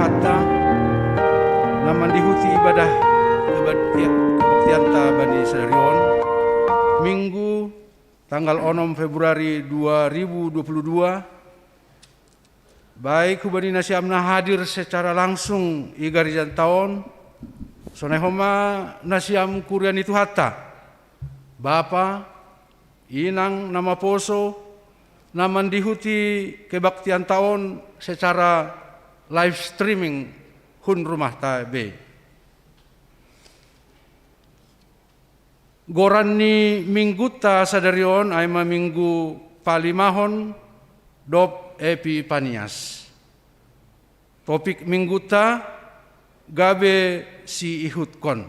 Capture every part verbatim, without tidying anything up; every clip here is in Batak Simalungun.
Hatta, na mandihuti ibadah kebaktia-, kebaktianta bani sadarion, Minggu tanggal onom Februari dua ribu dua puluh dua, baik hubani nasiam na hadir secara langsung i garejanta on, sonai homa nasiam kuria ni Tuhanta, bapa, inang na maposo, na mandihuti kebaktianta on secara live streaming hun rumahta be. Goran ni Minggunta sadari on ai ma Minggu Palimahon dob Epipanias. Topik Minggunta gabe siihutkon.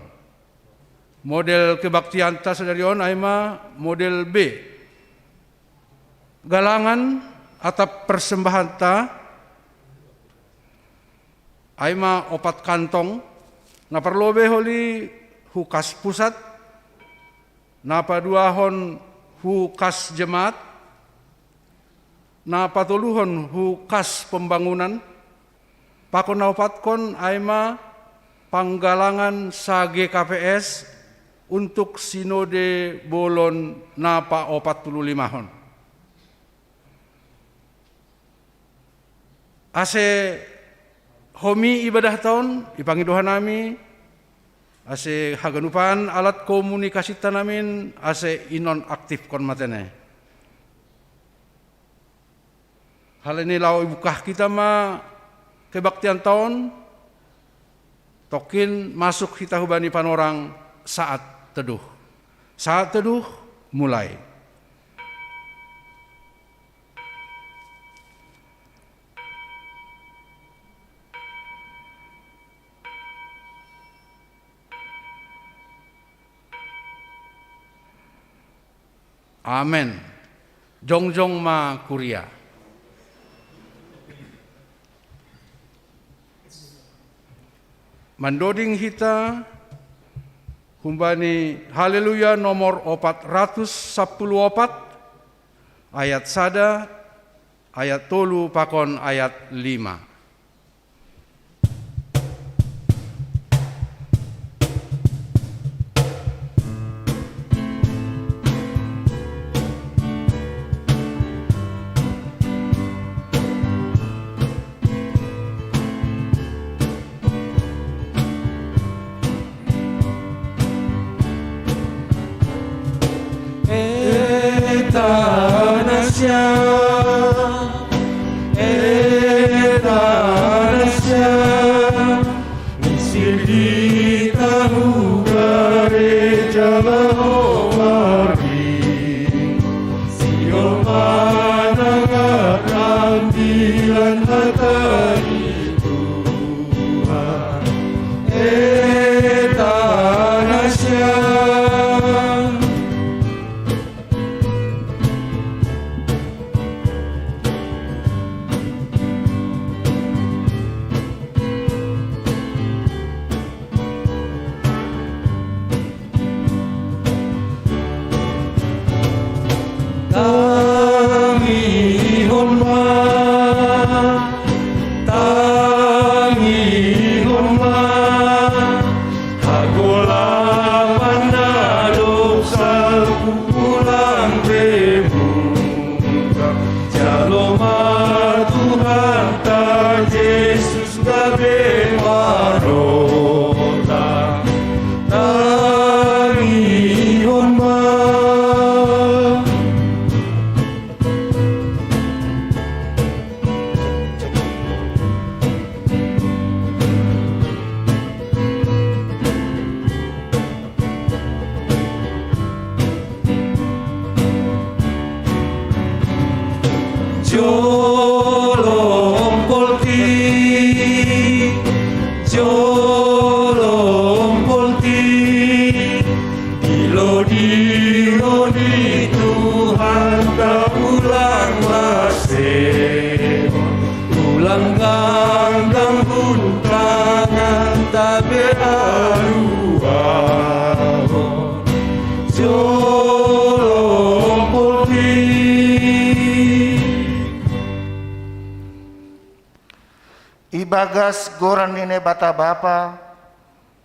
Model kebaktianta sadari on ai ma model B. Galangan atap persembahanta ai ma opat kantong, na parlobei holi hu kas pusat, na paduahon hu kas jemaat, na patoluhon hu kas pembangunan, pakon na opatkon ai ma panggalangan sa G K P S untuk sinode bolon na paopat puluh limahon. Ase homi ibadahta on, ipangido hanami, ase haganupan alat komunikasinta namin, ase inonaktifkon ma tene. Halani laho ibukah hita ma kebaktianta on, tongkin masuk hita hubani panorang saat teduh. Saat teduh, mulai. Amen. Jongjong ma kuria. Mandoding hita humbani Haleluya nomor opat ratus sapuluh opat, ayat sada, ayat tolu pakon ayat lima. Eta nasiam, eta nasiam, misir hita hu gareja laho mardi, sihol manangkap ambilan hata ni Tuhan. Eta nasiam. Tangihon ma, tangihon ma, hagolapan na dob salpu ulang be mungkap. Jalo ma Tuhanta Jesus gabe marota. Tangihon ma. Jolom poltik, jolom poltik, dilo-dilo ni Tuhanta ulang lasehon, ulang ganggam hun tanganta be haluahon. Jolom poltik. Ibagas goran ni Naibata Bapa,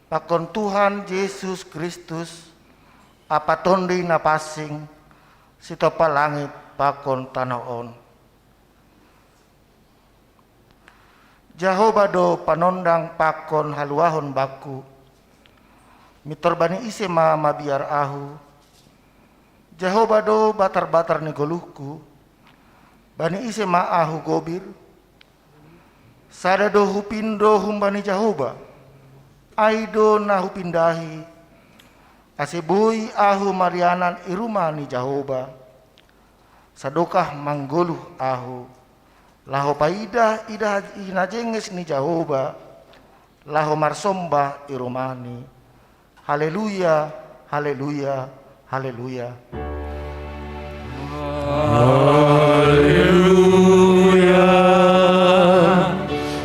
pakon Tuhan Jesus Kristus, Ampa Tondi na pansing, sitopa langit pakon tanoh on. Jahowa do panondang pakon haluahon bangku, mintor bani ise ma mabiar ahu? Jahowa do batar-batar ni goluhku, bani ise ma ahu gobir? Sada do hupindo humbani Jahowa, ai do na hupindahi, ase boi ahu marianan i rumah ni Jahowa. Sadokah manggoluh ahu, laho paidah-idah hinajenges ni Jahowa, laho marsombah i rumahni. Haleluya, haleluya, haleluya. Haleluya,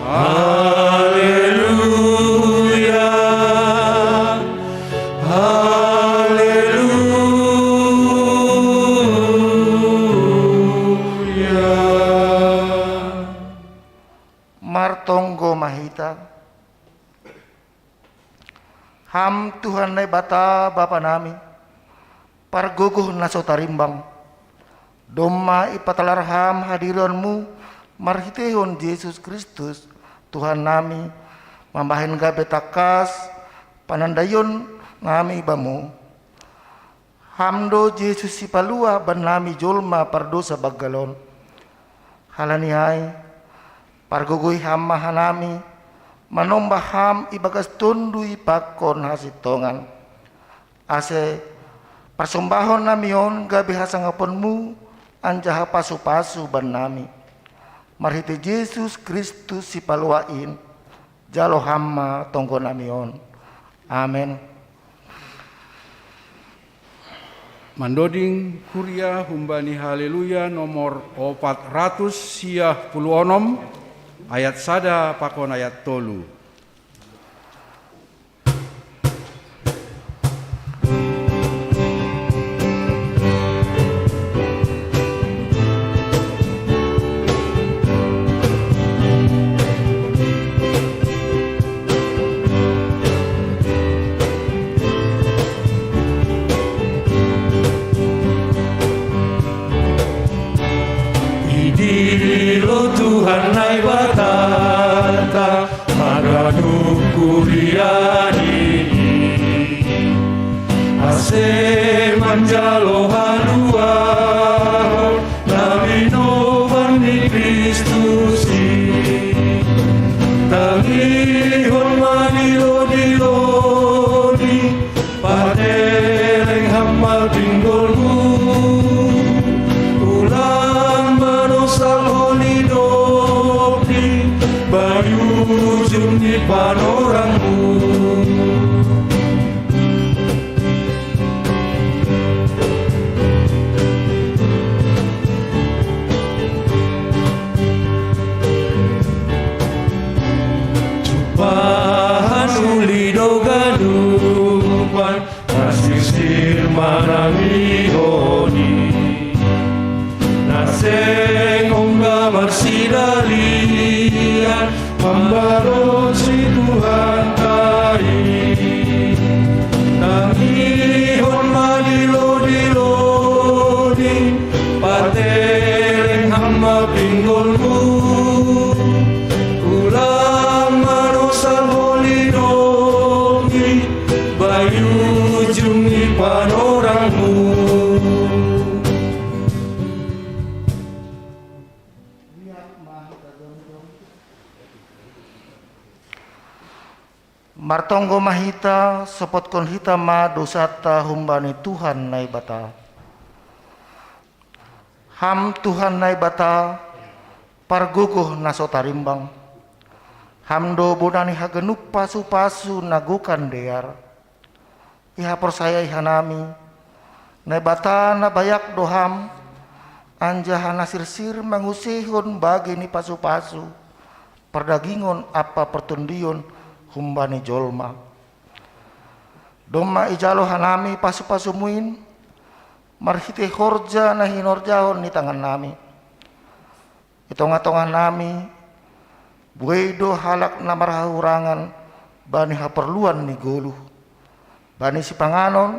haleluya, haleluya. Martonggo ma hita. Ham Tuhan Naibata Bapa nami, Pargogoh na so tarimbang, domma ipatalar Ham hadirionMu marhiteihon Jesus Kristus, Tuhan nami, mambahen gabe tangkas panandaion nami Bamu. Ham do Jesus Sipaluah bannami jolma pardousa banggal on. Halani ai, pargogohi Ham ma hanami, manombah Ham ibagas tonduy pakon hasintongan, ase parsombahon nami on gabe hasangaponMu anjaha pasu-pasu bannami. Marhitei Jesus Kristus Sipaluah in, jalo Ham ma tonggo nami on. Amen. Mandoding kuria humbani Haleluya nomor opat ratus siah puluh onom, ayat sada pakon ayat tolu. Idilo Tuhan Naibatanta haganup kuria nini, ase manjalo haluahon na binoan ni Kristus i. Tangihon ma dilo-diloni, pateleng Ham ma pinggolmu, ulang manosal holidop ni bayu ujung ni panorangmu. Jumpahan uli do ganupan na sirsir manangihon i, na seng ongga marsidalian mambaronsi Tuhanta i. Tangihon ma dilo-diloni, pateleng Ham ma pinggolmu, ulang manosal holidop ni bayu ujung ni panorangmu. Martonggo ma hita, sopotkon hita ma dousanta humbani Tuhan Naibata. Ham Tuhan Naibata, Pargogoh na so tarimbang, Ham do bona ni haganup pasu-pasu na gokan dear. Ihaporsayai hanami, Naibata na bayak do Ham, anjaha na sirsir manguseihon bagei ni pasu-pasu, pardagingon ampa partondion humbani jolma. Domma ijalo hanami pasu-pasuMu in, marhitei horja na hinorjahon ni tangannami. I tongah-tongahnami, Buei do halak na marhahurangan bani haporluan ni goluh, bani sipanganon,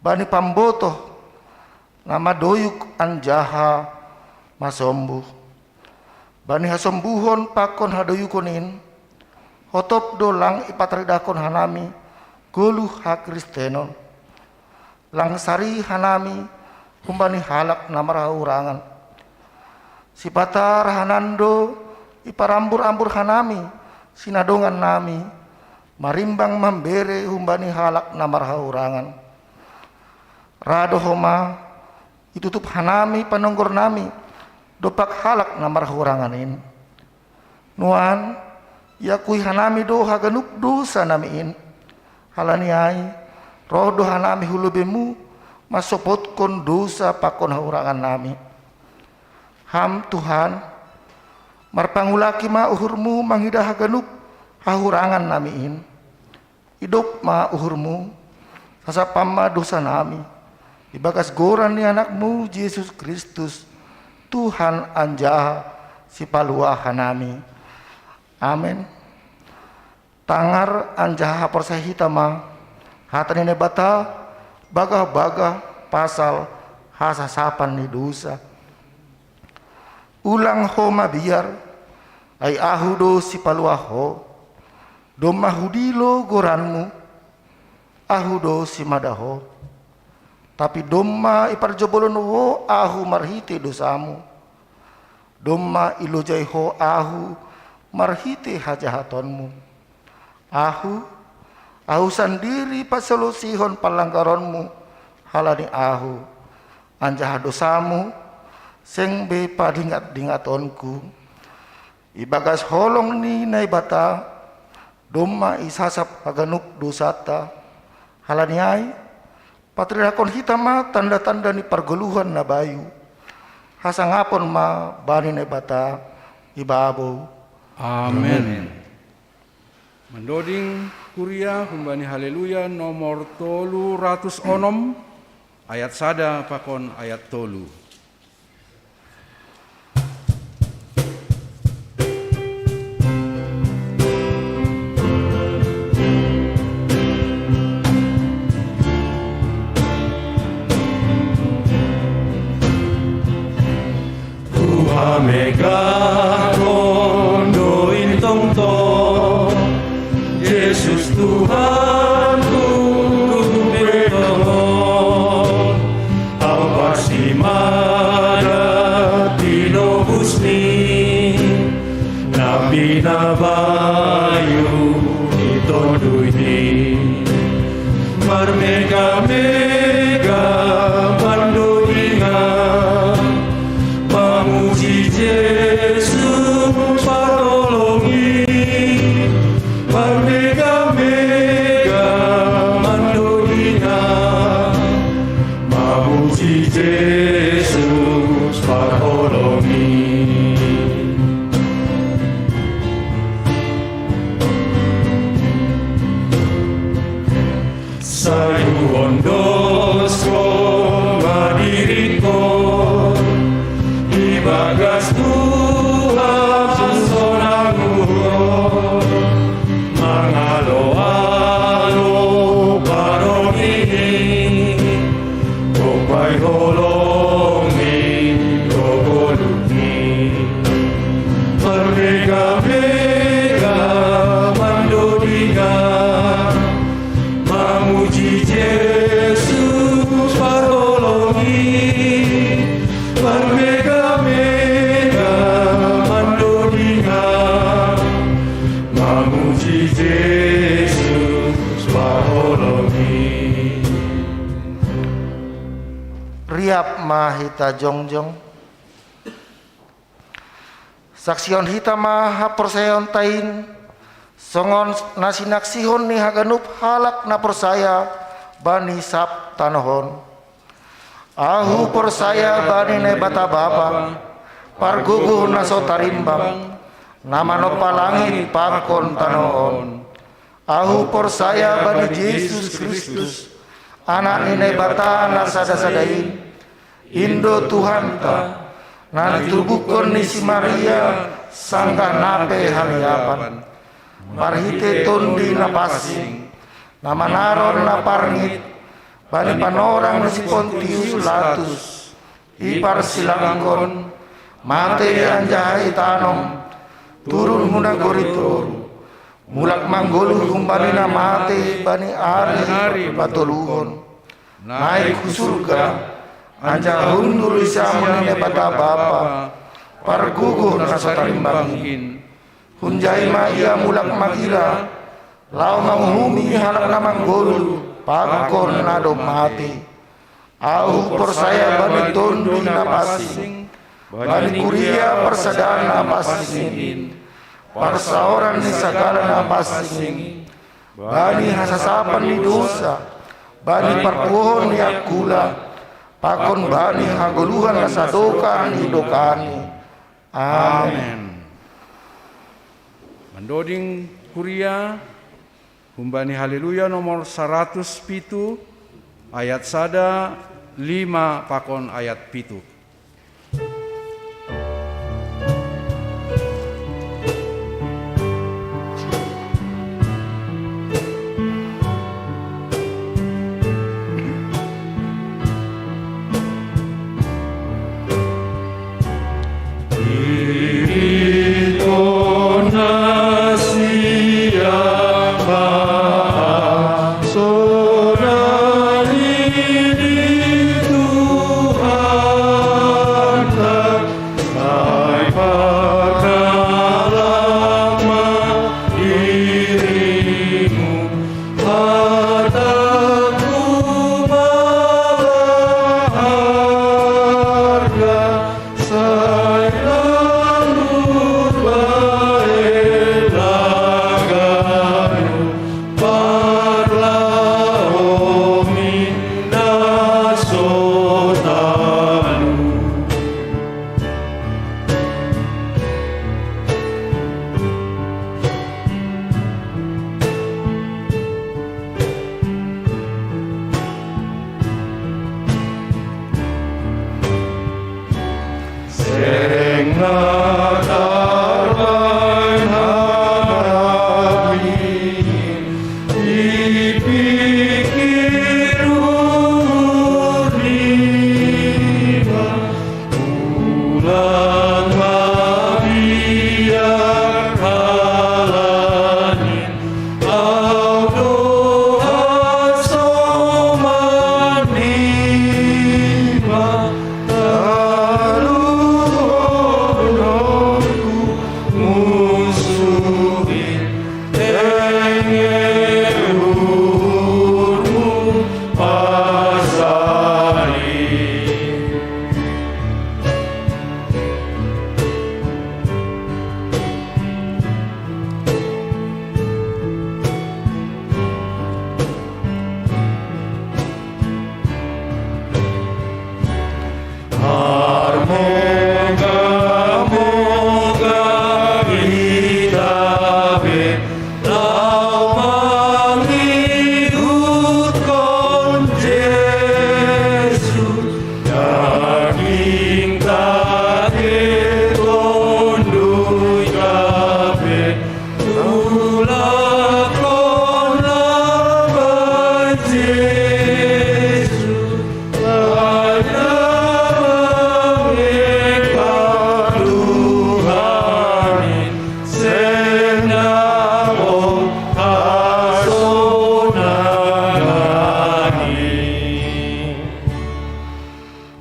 bani pambotoh, na madoyuk anjaha masombuh. Bani hasombuhon pakon hadoyukon in, hotop do lang ipataridahkon hanami goluh hakristenon. Lang sari hanami humbani halak na marhahurangan. Sipata rahanan do iparambur-ambur hanami sinadongannami, marimbang mambere humbani halak na marhahurangan. Ra do homa itutup hanami panonggornami dompak halak na marhahurangan in. Nuan, iakui hanami do haganup dosanami in. Halani ai, roh do hanami hu lobeimu mansopotkon dosa pakon hahurangannami. Ham Tuhan, marpangulaki ma uhurmu mangidah haganup hahurangannami in. Idop ma uhurmu, sasap ma dosanami, ibagas goran ni Anakmu Jesus Kristus, Tuhan anjaha Sipaluahanami. Amen. Tangar anjaha porsaya hita ma hata ni Naibata bagah-bagah pasal hasasapan ni dosa. Ulang ho mabiar, ai Ahu do Sipaluah ho. Domma hudilo goranmu, Ahu do simada ho. Tapi domma iparjobolon ho Ahu marhitei dosamu. Domma ilojai ho Ahu marhitei hajahatonmu. Ahu, Ahu sandiri pasolosihon panlanggaronmu halani Ahu, anjaha dosamu seng be padingat-dingatonku. Ibagas holong ni Naibata domma isasap haganup dosanta. Halani ai, pataridahkon hita ma tanda-tanda ni pargoluhan na bayu. Hasangapon ma bani Naibata ibabou. Amen. Mandoding kuria humbani Haleluya nomor tolu ratus onom, ayat sada pakon ayat tolu. Huhamegahon do in tongtong, Jesus Tuhanku, pe tongon. Ahu pasti mada tinobus ni na pinabayu ni Tonduy i. Marmega-mega mandodingan, mamuji Jesus parholong i. Marmega-mega mandodingan, mamuji Jesus parholong i. Sai huondoskon ma diringkon ibagas Tuhan sonang uhur, mangalo-alo paronging i, gok paholong ni do goluh i. Marmega-mega mandodingan, mamuji Jesus parholong i. Marmega-mega mandodingan, mamuji Jesus parholong i. Riap ma hita jongjong. Saksihon hita ma haporsayaonta in, songon na sinaksihon ni haganup halak na porsaya bani sab tanoh on. Ahu porsaya bani Naibata Bapa, pargogoh na so tarimbang, na manompa langit pakon tanoh on. Ahu porsaya bani Jesus Kristus, Anak ni Naibata na sada-sada in, in do Tuhanta, na titubukkon ni si Maria sanggah na pe haliapan. Marhite Tonduy Napansing, na manaron na parngit bani panorang ni si Pontius Latus, iparsilangkon, matei anjaha itanom, turun hu nagori toruh, mulak manggoluh humbani na matei bani ari patoluhon, naik hu surga, anjaha hundul hu siamun ni Naibata Bapa, pargogoh na so tarimbang in. Hunjai ma Ia mulak magira, laho manguhumi halak na manggoluh pakon na dob matei. Ahu porsaya bani Tonduy Napansing, bani kuria parsadaan na pansing in, parsaoran ni sagala na pansing, bani hasasapan ni dousa, bani parpuhoon ni angkula, pakon bani hagoluhan na sadokah ni dokahni. Amen. Mandoding kuria, humbani Haleluya nomor saratus pitu, ayat sada, lima pakon ayat pitu.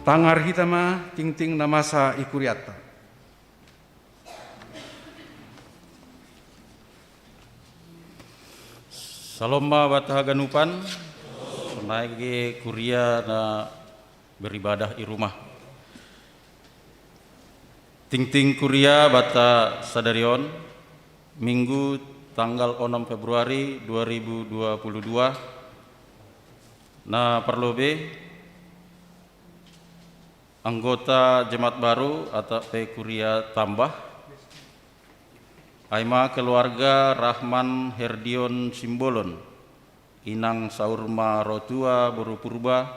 Tangar hita ma tingting na masa i kurianta. Salom ma banta haganupan, sonai kuria na beribadah i rumah. Tingting kuria banta sadari on, Minggu tanggal onom Februari dua ribu dua puluh dua, na parlobei anggota jemaat baru atau pe kuria tambah, ai ma keluarga Rahman Herdion Simbolon, inang saur marotua boru Purba,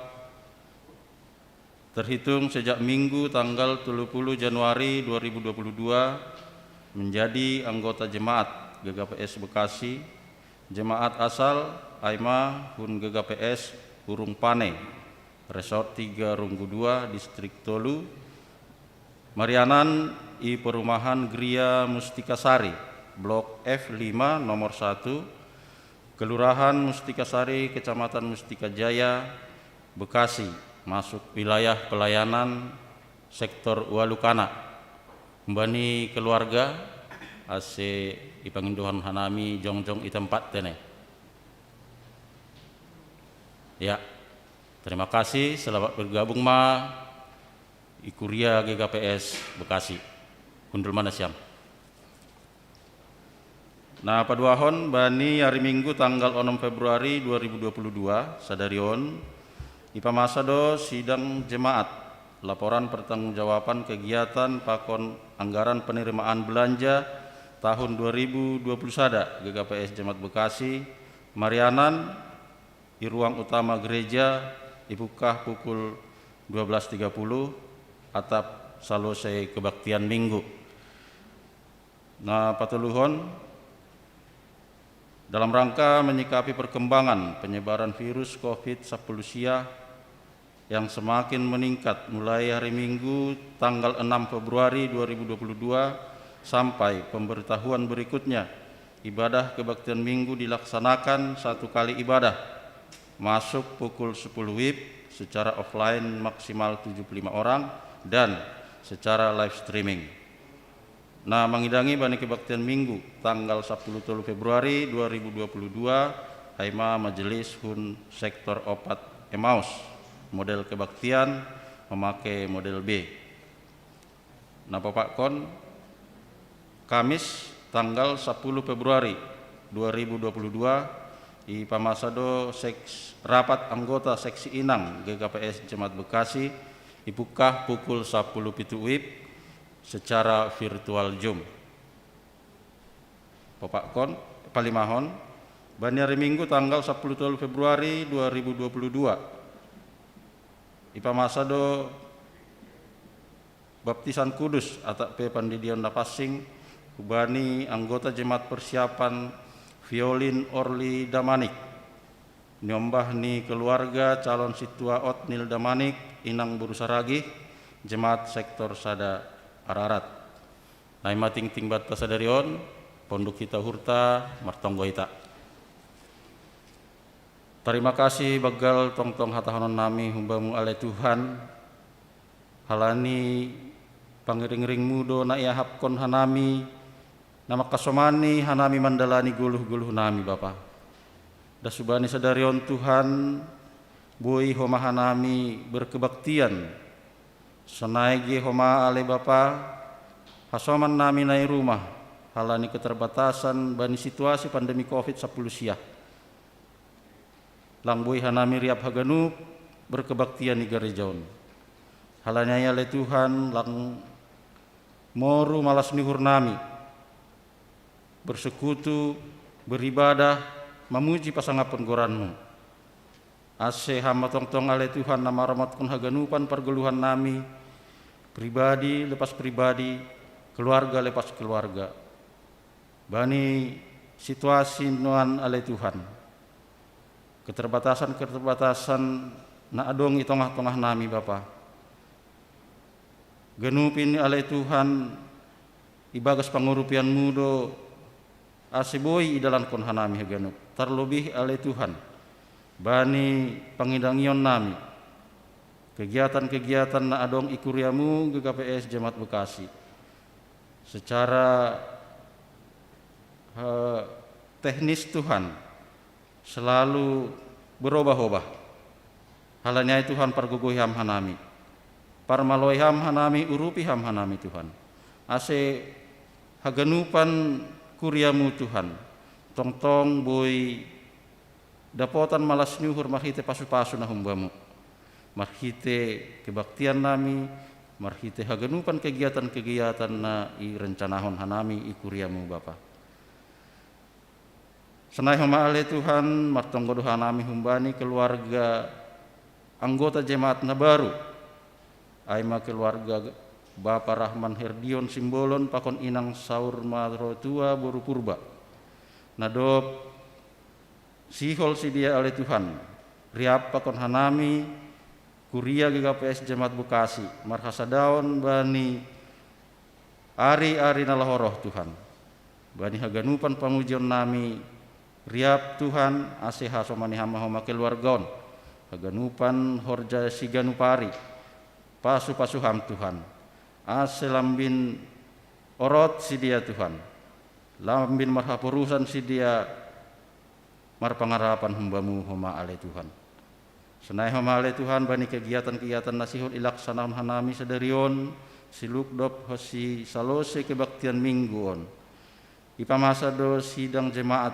terhitung sejak Minggu tanggal tolu puluh Januari dua ribu dua puluh dua, menjadi anggota jemaat G K P S Bekasi, jemaat asal ai ma hun G K P S Urung Pane, Resort tiga Runggu dua, Distrik tolu, marianan i perumahan Gria Mustikasari, Blok F lima, nomor satu, Kelurahan Mustikasari, Kecamatan Mustika Jaya, Bekasi, masuk wilayah pelayanan sektor Walukana. Mbani keluarga, ase ipangindohan hanami jongjong i tempat tene. Ya, terima kasih, selamat bergabung ma i kuria G K P S Bekasi. Hundul ma nasiam. Na paduahon, bani ari Minggu tanggal onom Februari dua ribu dua puluh dua, sadari on, ipamasa do sidang jemaat, laporan pertanggungjawaban kegiatan pakon anggaran penerimaan belanja tahun dua ribu dua puluh sada G K P S Jemaat Bekasi, marianan i ruang utama gereja, ipukah pukul dua belas tiga puluh, atap salosai kebaktian Minggu. Na patoluhon, dalam rangka menyikapi perkembangan penyebaran virus covid sepuluh sia yang semakin meningkat mulai hari Minggu tanggal enam Februari dua ribu dua puluh dua sampai pemberitahuan berikutnya, ibadah kebaktian Minggu dilaksanakan satu kali ibadah, masuk pukul sepuluh wib secara offline maksimal tujuh puluh lima orang dan secara live streaming. Na mangidangi bani kebaktian Minggu tanggal sepuluh tolu Februari dua ribu dua puluh dua, ai ma majelis hun sektor opat Emmaus, model kebaktian memakai model B. Na papakkon, Kamis tanggal sepuluh Februari dua ribu dua puluh dua, ipamasa do seks, rapat anggota seksi inang G K P S Jemaat Bekasi, ipukah pukul sepuluh pitu wib secara virtual Zoom. Papakkon, palimahon, bani ari Minggu tanggal sepuluh tolu Februari dua ribu dua puluh dua, ipamasa do baptisan kudus atap pe pandidion na pansing hubani anggota jemaat persiapan Violin Orli Damanik, niombah ni keluarga calon sintua Otnil Damanik, inang boru Saragih, jemaat sektor sada Ararat. Nai ma tingting banta sadari on, ponduk hita uhurta, martonggo hita. Tarima kasih banggal tongtong hatahonon nami humbamu ale Tuhan, halani pangiring-iringmu do na iahapkon hanami, na mangkasomani hanami mandalani goluh-goluh nami Bapa. Das hubani sadari on Tuhan, boi homa hanami berkebaktian, sonai ge homa ale Bapa, hasoman nami na i rumah, halani keterbatasan bani situasi pandemi covid sepuluh sia. Lang boi hanami riap haganup berkebaktian i gareja on. Halani ai ale Tuhan, lang moru malas ni uhur nami bersekutu, beribadah, mamuji pasangaphon goranmu. Ase Ham ma tongtong ale Tuhan na maramotkon haganupan pargoluhan nami, pribadi lepas pribadi, keluarga lepas keluarga. Bani situasi nuan ale Tuhan, keterbatasan-keterbatasan na adong i tongah-tongah nami Bapa, ganupi ni ale Tuhan, ibagas pangurupianmu do ase boi idalankon hanami haganup, tarlobih ale Tuhan, bani pangidangion nami, kegiatan-kegiatan na adong i kuriamu G K P S Jemaat Bekasi. Secara eh, teknis Tuhan selalu berobah-obah. Halani ai Tuhan pargogoi Ham hanami. Parmaloi Ham hanami, urupi Ham hanami Tuhan. Ase haganupan kuriamu Tuhan, tongtong boi dapotan malas ni uhur marhite pasu-pasu na humbamu. Marhite kebaktian nami, marhite haganupan kegiatan-kegiatan na irencanahon hanami i kuriamu Bapa. Sonai homa ale Tuhan, martonggo do hanami humbani keluarga anggota jemaat na baru, ai ma keluarga Bapa Rahman Herdion Simbolon pakon inang Saur Marotua boru Purba. Na dob sihol sidea ale Tuhan, riap pakon hanami kuria G K P S Jemaat Bekasi marhasadaon bani ari-ari na laho roh Tuhan. Bani haganupan pamujion nami, riap Tuhan, ase hasomani Ham ma homa keluarga on, haganupan horja siganup ari, pasu-pasu Ham Tuhan, ase lambin orot sidea Tuhan, lambin marhaporusan sidea marpangarapan hum-Bamu homa ale Tuhan. Sonai homa ale Tuhan bani kegiatan-kegiatan na sihol ilaksanahon hanami sadari on, siluk dob sisalose kebaktian Minggu on. Ipamasa do sidang jemaat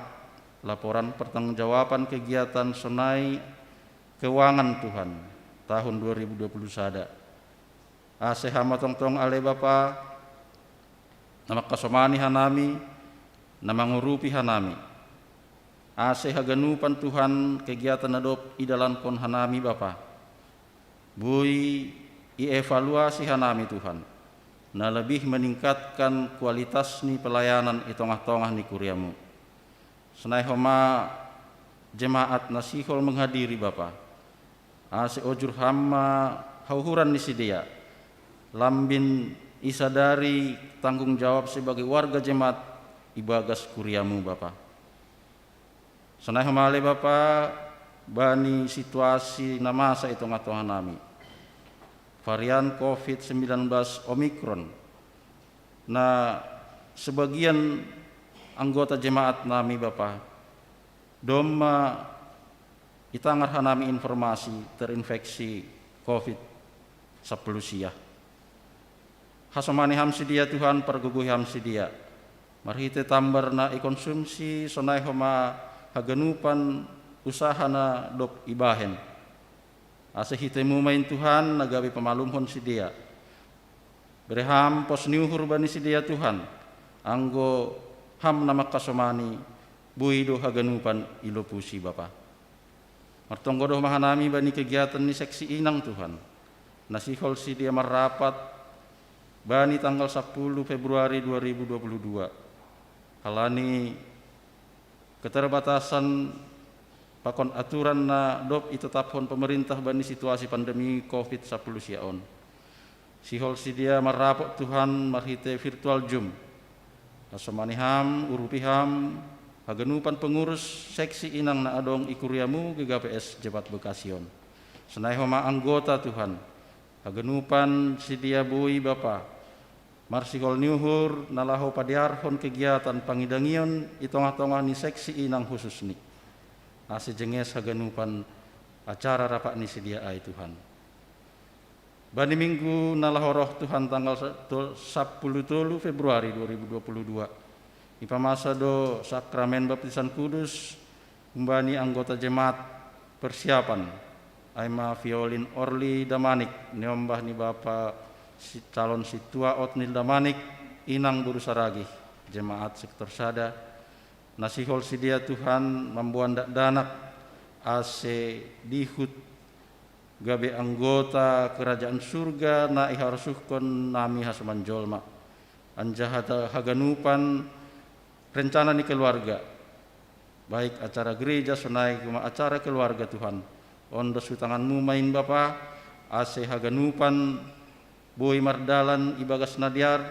laporan pertanggungjawaban kegiatan sonai keuangan Tuhan tahun dua ribu dua puluh sada. Ase Ham ma tongtong ale Bapa, na mangkasomani hanami, na mangurupi hanami. Ase haganupan Tuhan kegiatan na dob idalankon hanami Bapa, boi ievaluasi hanami Tuhan, na lebih meningkatkan kualitas ni pelayanan i tongah-tongah ni kuria-Mu. Sonai homa jemaat na sihol menghadiri Bapa, ase ojur Ham ma hauhuran ni sidea, lambin isadari tanggung jawab sebagai warga jemaat ibagas kuria-Mu Bapa. Sonai homa ale Bapa bani situasi na masa i tongah-tongah nami, varian covid sembilan belas Omikron, na sebagian anggota jemaat nami Bapa, domma itangar hanami informasi terinfeksi covid sampulu sia. Hasomani Ham sidea Tuhan, pargogohi Ham sidea marhite tambar na ikonsumsi sonai homa haganupan usaha na dob ibahen. Ase hite-Mu ma in Tuhan na gabe pamalumhon sidea. Bere Ham pos ni uhur bani sidea Tuhan, anggo Ham na mangkasomani, boi do haganupan ilopusi Bapa. Martonggo do homa hanami bani kegiatan ni seksi inang Tuhan, na sihol sidea marrapat bani tanggal sampulu Februari dua ribu dua puluh dua. Halani keterbatasan pakon aturan na dob itataphon pemerintah bani situasi pandemi covid sampulu sia on, sihol sidea marrapot Tuhan marhite virtual Zoom. Hasomani Ham, urupi Ham haganupan pengurus seksi inang na adong i kuria-Mu G K P S Jemaat Bekasi on. Sonai homa anggota Tuhan, haganupan sidea boi Bapa, marsihol ni uhur na laho padearhon kegiatan pangidangion i tongah-tongah ni seksi inang hususni, ase jenges haganupan acara rapat ni sidea ai Tuhan. Bani Minggu na laho roh Tuhan tanggal sa-, to-, sampulu tolu Februari dua ribu dua puluh dua, ipamasa do sakramen baptisan kudus humbani anggota jemaat persiapan, ai ma Violin Orli Damanik, niombah ni Bapa si-, calon sintua Otnil Damanik, inang boru Saragih, jemaat sektor sada, na sihol sidea Tuhan mamboan dakdanak ase dihut gabe anggota kerajaan surga na iharosuhkon nami hasoman jolma. Anjaha ta-, haganupan rencana ni keluarga, baik acara gereja sonai homa acara keluarga Tuhan, ondos hu tangan-Mu ma in Bapa, ase haganupan boi mardalan ibagas na dear,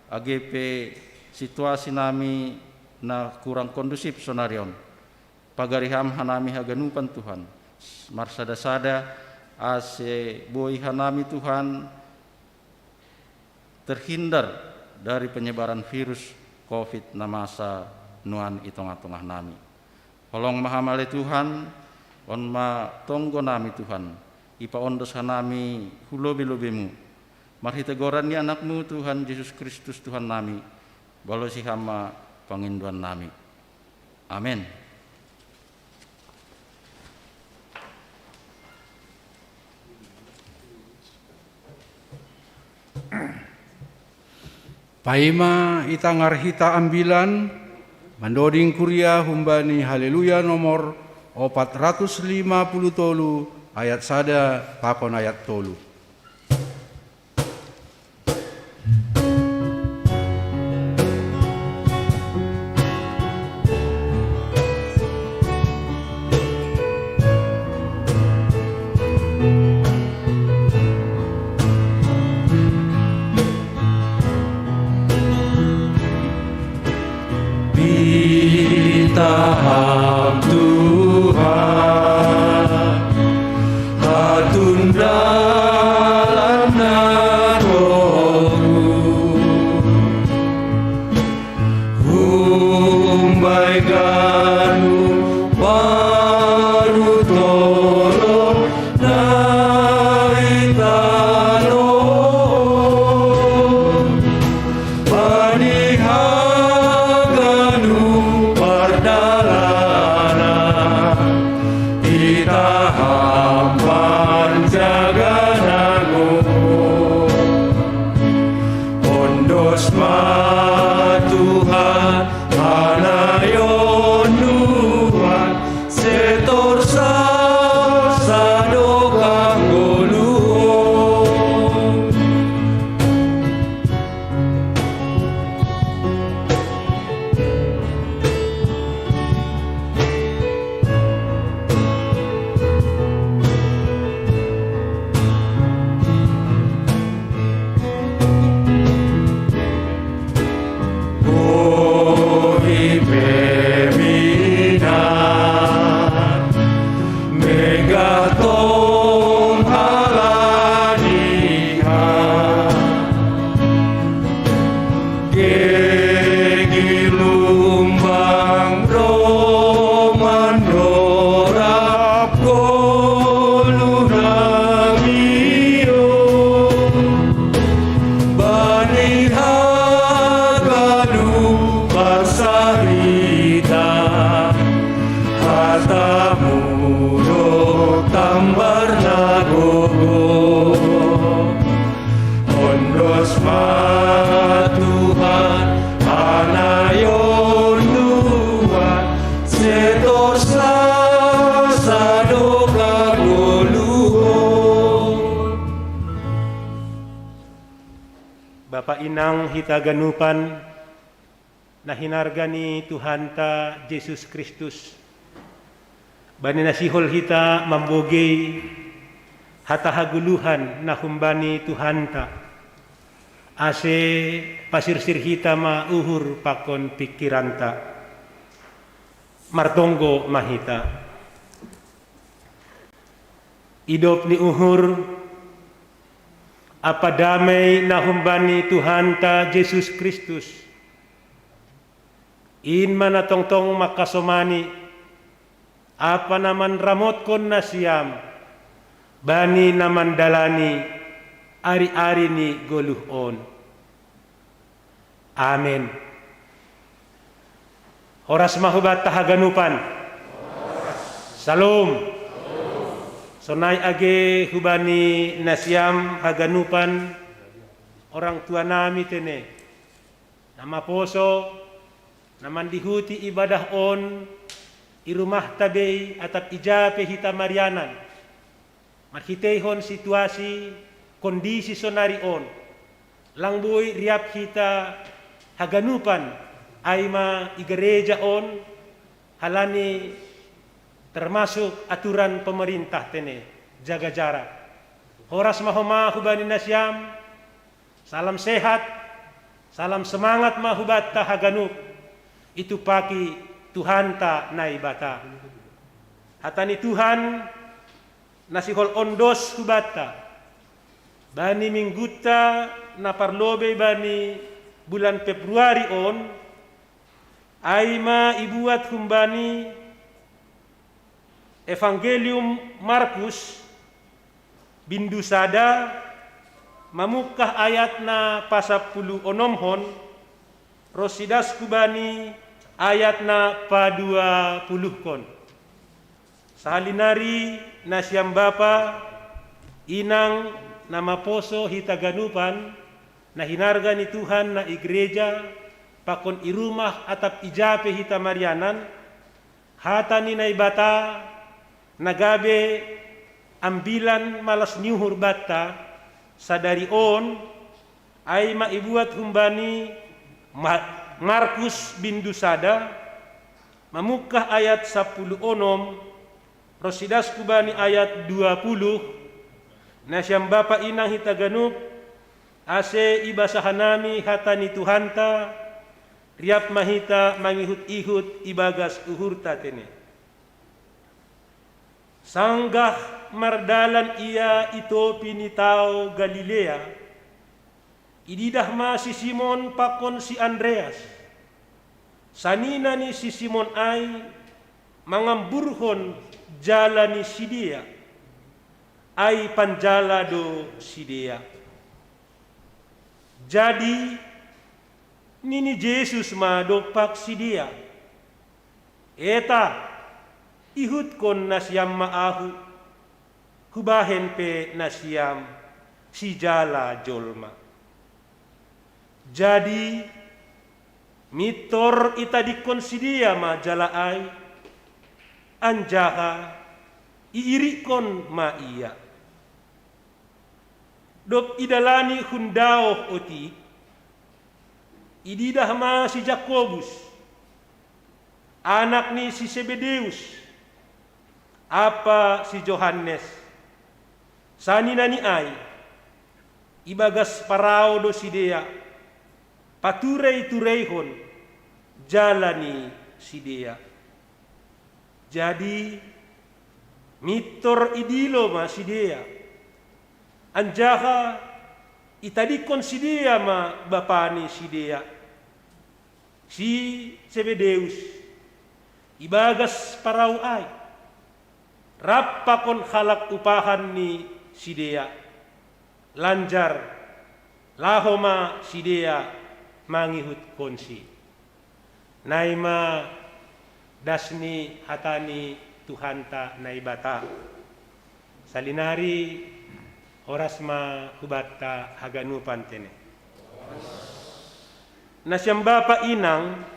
age pe situasi nami na kurang kondusif sonari on. Pagari Ham hanami haganupan Tuhan, marsada-sada, ase boi hanami Tuhan terhindar dari penyebaran virus covid na masa nuan i tongah-tongah nami. Holong ma Ham ale Tuhan, on ma tonggo nami Tuhan, ipaondos hanami hu lobe-lobe-Mu. Marhite goran ni Anak-Mu Tuhan Jesus Kristus Tuhan nami, balosi Ham ma pangindoan nami. Amen. Paima itangar hita ambilan, mandoding kuria humbani Haleluya nomor opat ratus lima puluh tolu, ayat sada pakon ayat tolu. Sadok ngoluhon. Bapa inang hita ganupan, na hinarga ni Tuhanta Jesus Kristus, bani na sihol hita mambogei hata hagoluhan na humbani Tuhanta, ase pasirsir hita ma uhur pakon pingkiranta. Martonggo ma hita. Idop ni uhur, ampa damei na humbani Tuhanta Jesus Kristus, in ma na tongtong mangkasomani ampa na manramotkon nasiam bani na mandalani ari-ari ni goluh on. Amen. Horas ma hubanta haganupan. Salom. Sonai age hubani nasiam haganupan, orang tua nami tene, na maposo, na mandihuti ibadah on i rumahta bei atap ija pe hita marianan. Marhiteihon situasi, kondisi sonari on, lang boi riap hita haganupan, ai ma i gereja on, halani termasuk aturan pemerintah tene, jaga jarak. Horas ma homa hubani nasiam, salam sehat, salam semangat ma hubanta haganup, itupaki Tuhanta Naibata. Hata ni Tuhan na sihol ondos hubanta bani minggunta na parlobei bani bulan Februari on, ai ma ibuat humbani Evangelium Markus, bindu sada, mamungkah ayat na pasampulu onomhon, ro sidas hubani ayat na paduapuluhkon. Sahali nari nasiam bapa, inang, na maposo hita ganupan, na hinarga ni Tuhan na i gereja, pakon i rumah atap ija pe hita marianan, hata ni Naibata, na gabe ambilan malas ni uhur banta, sadari on, ai ma ibuat humbani Ma-, Markus bindu sada, mamungkah ayat sampulu onom, ro sidas hubani ayat dua puluh, nasiam bapa inang hita ganup, ase ibasa hanami hata ni Tuhanta, riap ma hita mangihut-ihut ibagas uhurta tene. Sanggah mardalan ia i topi ni tao Galilea, ididah ma si Simon pakon si Andreas. Sanina ni si Simon ai mangamburhon jala ni sidea, ai panjala do sidea. Jadi nini Jesus ma dompak sidea, "Eta, ihutkon nasiam ma Ahu, hubahen pe nasiam sijala jolma." Jadi mintor itadingkon sidea ma jala ai, anjaha iirikkon ma ia. Dob idalani hun daoh otik, ididah ma si Jakobus, anak ni si Sebedeus, ampa si Johannes, saninani ai, ibagas parau do sidea, paturei-tureihon jala ni sidea. Jadi mintor idilo ma sidea, anjaha itadingkon sidea ma bapa ni sidea, si Sebedeus, ibagas parau ai, rap pakon halak upahan ni sidea, lanjar laho ma sidea mangihutkonsi. Nai ma das ni hata ni Tuhanta Naibata. Salinari horas ma hubanta haganupan tene. Nasiam bapa inang,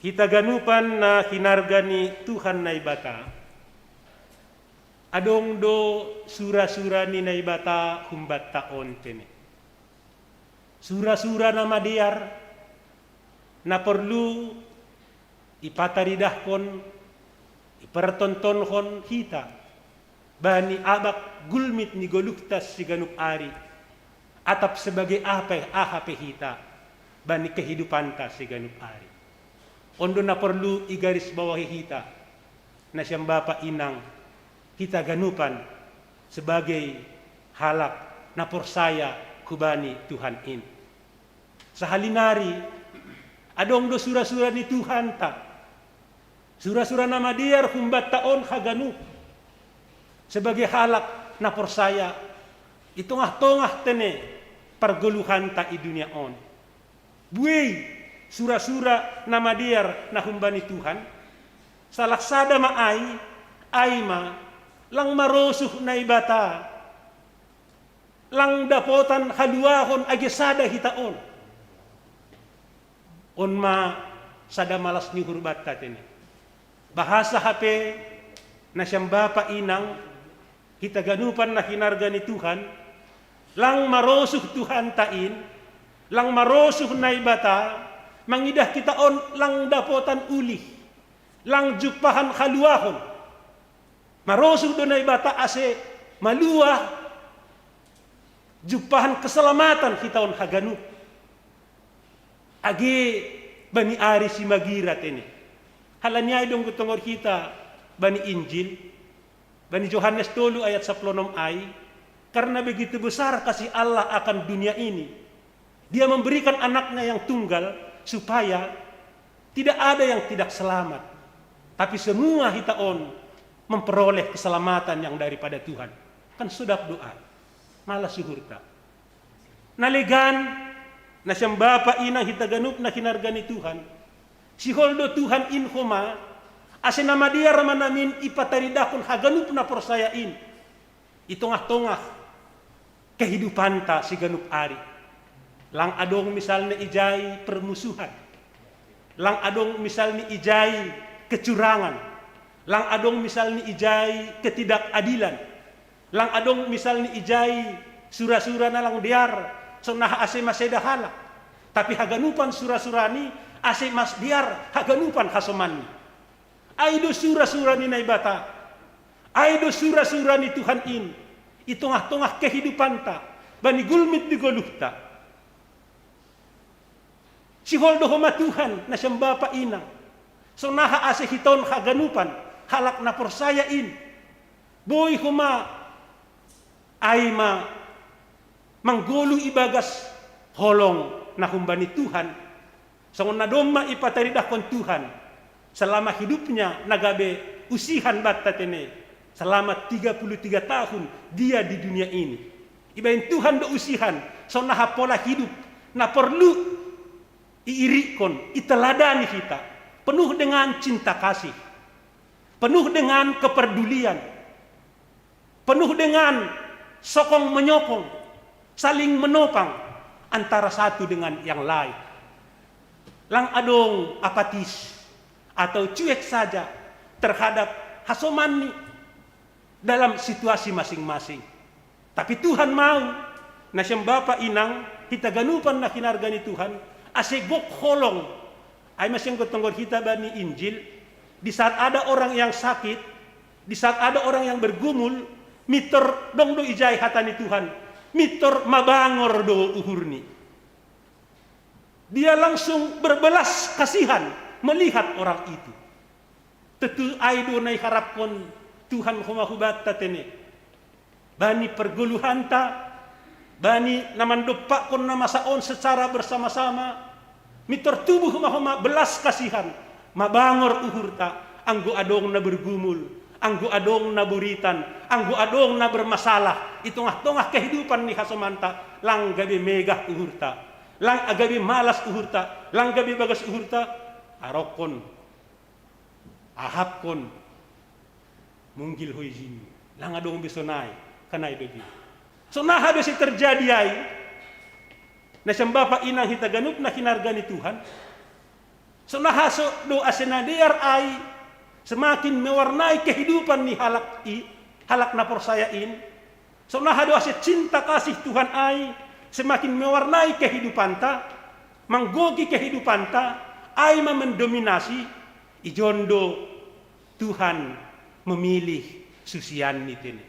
Hita ganupan na hinarga ni Tuhan Naibata, adong do sura-sura ni Naibata humbatta on tene. Sura-sura na madear, na porlu ipataridahkon, ipertontonhon hita bani abak gulmit ni goluhta siganup ari, atap sebagai aha pe, aha pe hita bani kehidupanta siganup ari. On do na porlu igaris bawahi hita, nasiam bapa inang, hita ganupan sebagai halak na porsaya hubani Tuhan in. Sahali nari, adong do sura-sura ni Tuhanta, sura-sura na madear humbatta on haganup, sebagai halak na porsaya i tongah-tongah tene pargoluhanta i dunia on. Buei sura-sura na madear na humbani Tuhan, salah sada ma ai, ai ma lang marosuh Naibata, lang dapotan haluahon age sada hita on. On ma sada malas ni uhur banta tene. Bahasa hape, nasiam bapa inang, hita ganupan na hinarga ni Tuhan, lang marosuh Tuhanta in, lang marosuh Naibata, mangidah hita on lang dapotan ulih, lang jumpahan haluahon. Marosuh do Naibata ase maluah, jumpahan keselamatan hita on haganup. Age bani ari simagira tene. Halani ai dong gotongor hita bani Injil, bani Johannes tolu ayat sapuluh onom ai, karena begitu besar kasih Allah akan dunia ini, Dia memberikan anaknya yang tunggal supaya tidak ada yang tidak selamat, tapi semua hita on memperoleh keselamatan yang daripada Tuhan. Kan sodap doa. Malas uhurta. Na legan, nasiam bapa inang hita ganup na hinarga ni Tuhan, sihol do Tuhan in homa, ase na madear ma namin ipataridahkon haganup na porsaya in i tongah-tongah kehidupanta siganup ari. Lang adong misalna ijai permusuhan, lang adong misalna ijai kecurangan, lang adong misalna ijai ketidakadilan, lang adong misalna ijai sura-sura na lang dear, songon aha ase maseda halak. Tapi haganupan sura-surani ase madear haganupan hasomanni. Ai do sura-sura ni Naibata, ai do sura-sura ni Tuhan in i tongah-tongah kehidupanta, bani gulmit ni goluhta. Sihol do homa Tuhan, nasiam bapa inang, songon aha ase hita on haganupan halak na porsaya in boi homa, ai ma manggoluh ibagas holong na humbani Tuhan, songon na domma ipataridahkon Tuhan selama hidupnya na gabe usihan banta tene, selama tiga puluh tiga tahun dia di dunia ini. Ibaen Tuhan do usihan, songon aha pola hidup na porlu iirikkon, iteladani hita, penuh dengan cinta kasih, penuh dengan kepedulian, penuh dengan sokong menyokong, saling menopang antara satu dengan yang lain. Lang adong apatis atau cuek saja terhadap hasomanni dalam situasi masing-masing. Tapi Tuhan mau, nasiam bapa inang, hita ganupan na hinarga ni Tuhan, ase gok holong. Ai ma sian gotongor hita bani Injil, di saat ada orang yang sakit, di saat ada orang yang bergumul, mintor dong do ijai hata ni Tuhan, mintor mabangor do uhurni. Dia langsung berbelas kasihan melihat orang itu. Tentu ai do na iharapkon Tuhan homa hubanta tene. Bani pergoluhanta, bani na mandompakkon na masa on secara bersama-sama, mintor tubuh ma homa belas kasihan, mabangor uhurta, anggo adong na bergumul, anggo adong na buritan, anggo adong na bermasalah i tongah-tongah kehidupan ni hasomanta, lang gabe megah uhurta, lang gabe malas uhurta, lang gabe bagas uhurta, arokkon, ahapkon, munggil ho ijinmu. Lang adong be sonai, kan ai do be. Songon aha be sai terjadi ai, nasiam bapa inang hita ganup na hinarga ni Tuhan. Sonaha so do ase na dear ai semakin mewarnai kehidupan ni halak i, halak na porsaya in. Sonaha do ase cinta kasih Tuhan ai semakin mewarnai kehidupanta, manggoki kehidupanta, ai ma mendominasi, ijon do Tuhan memilih susianni tene.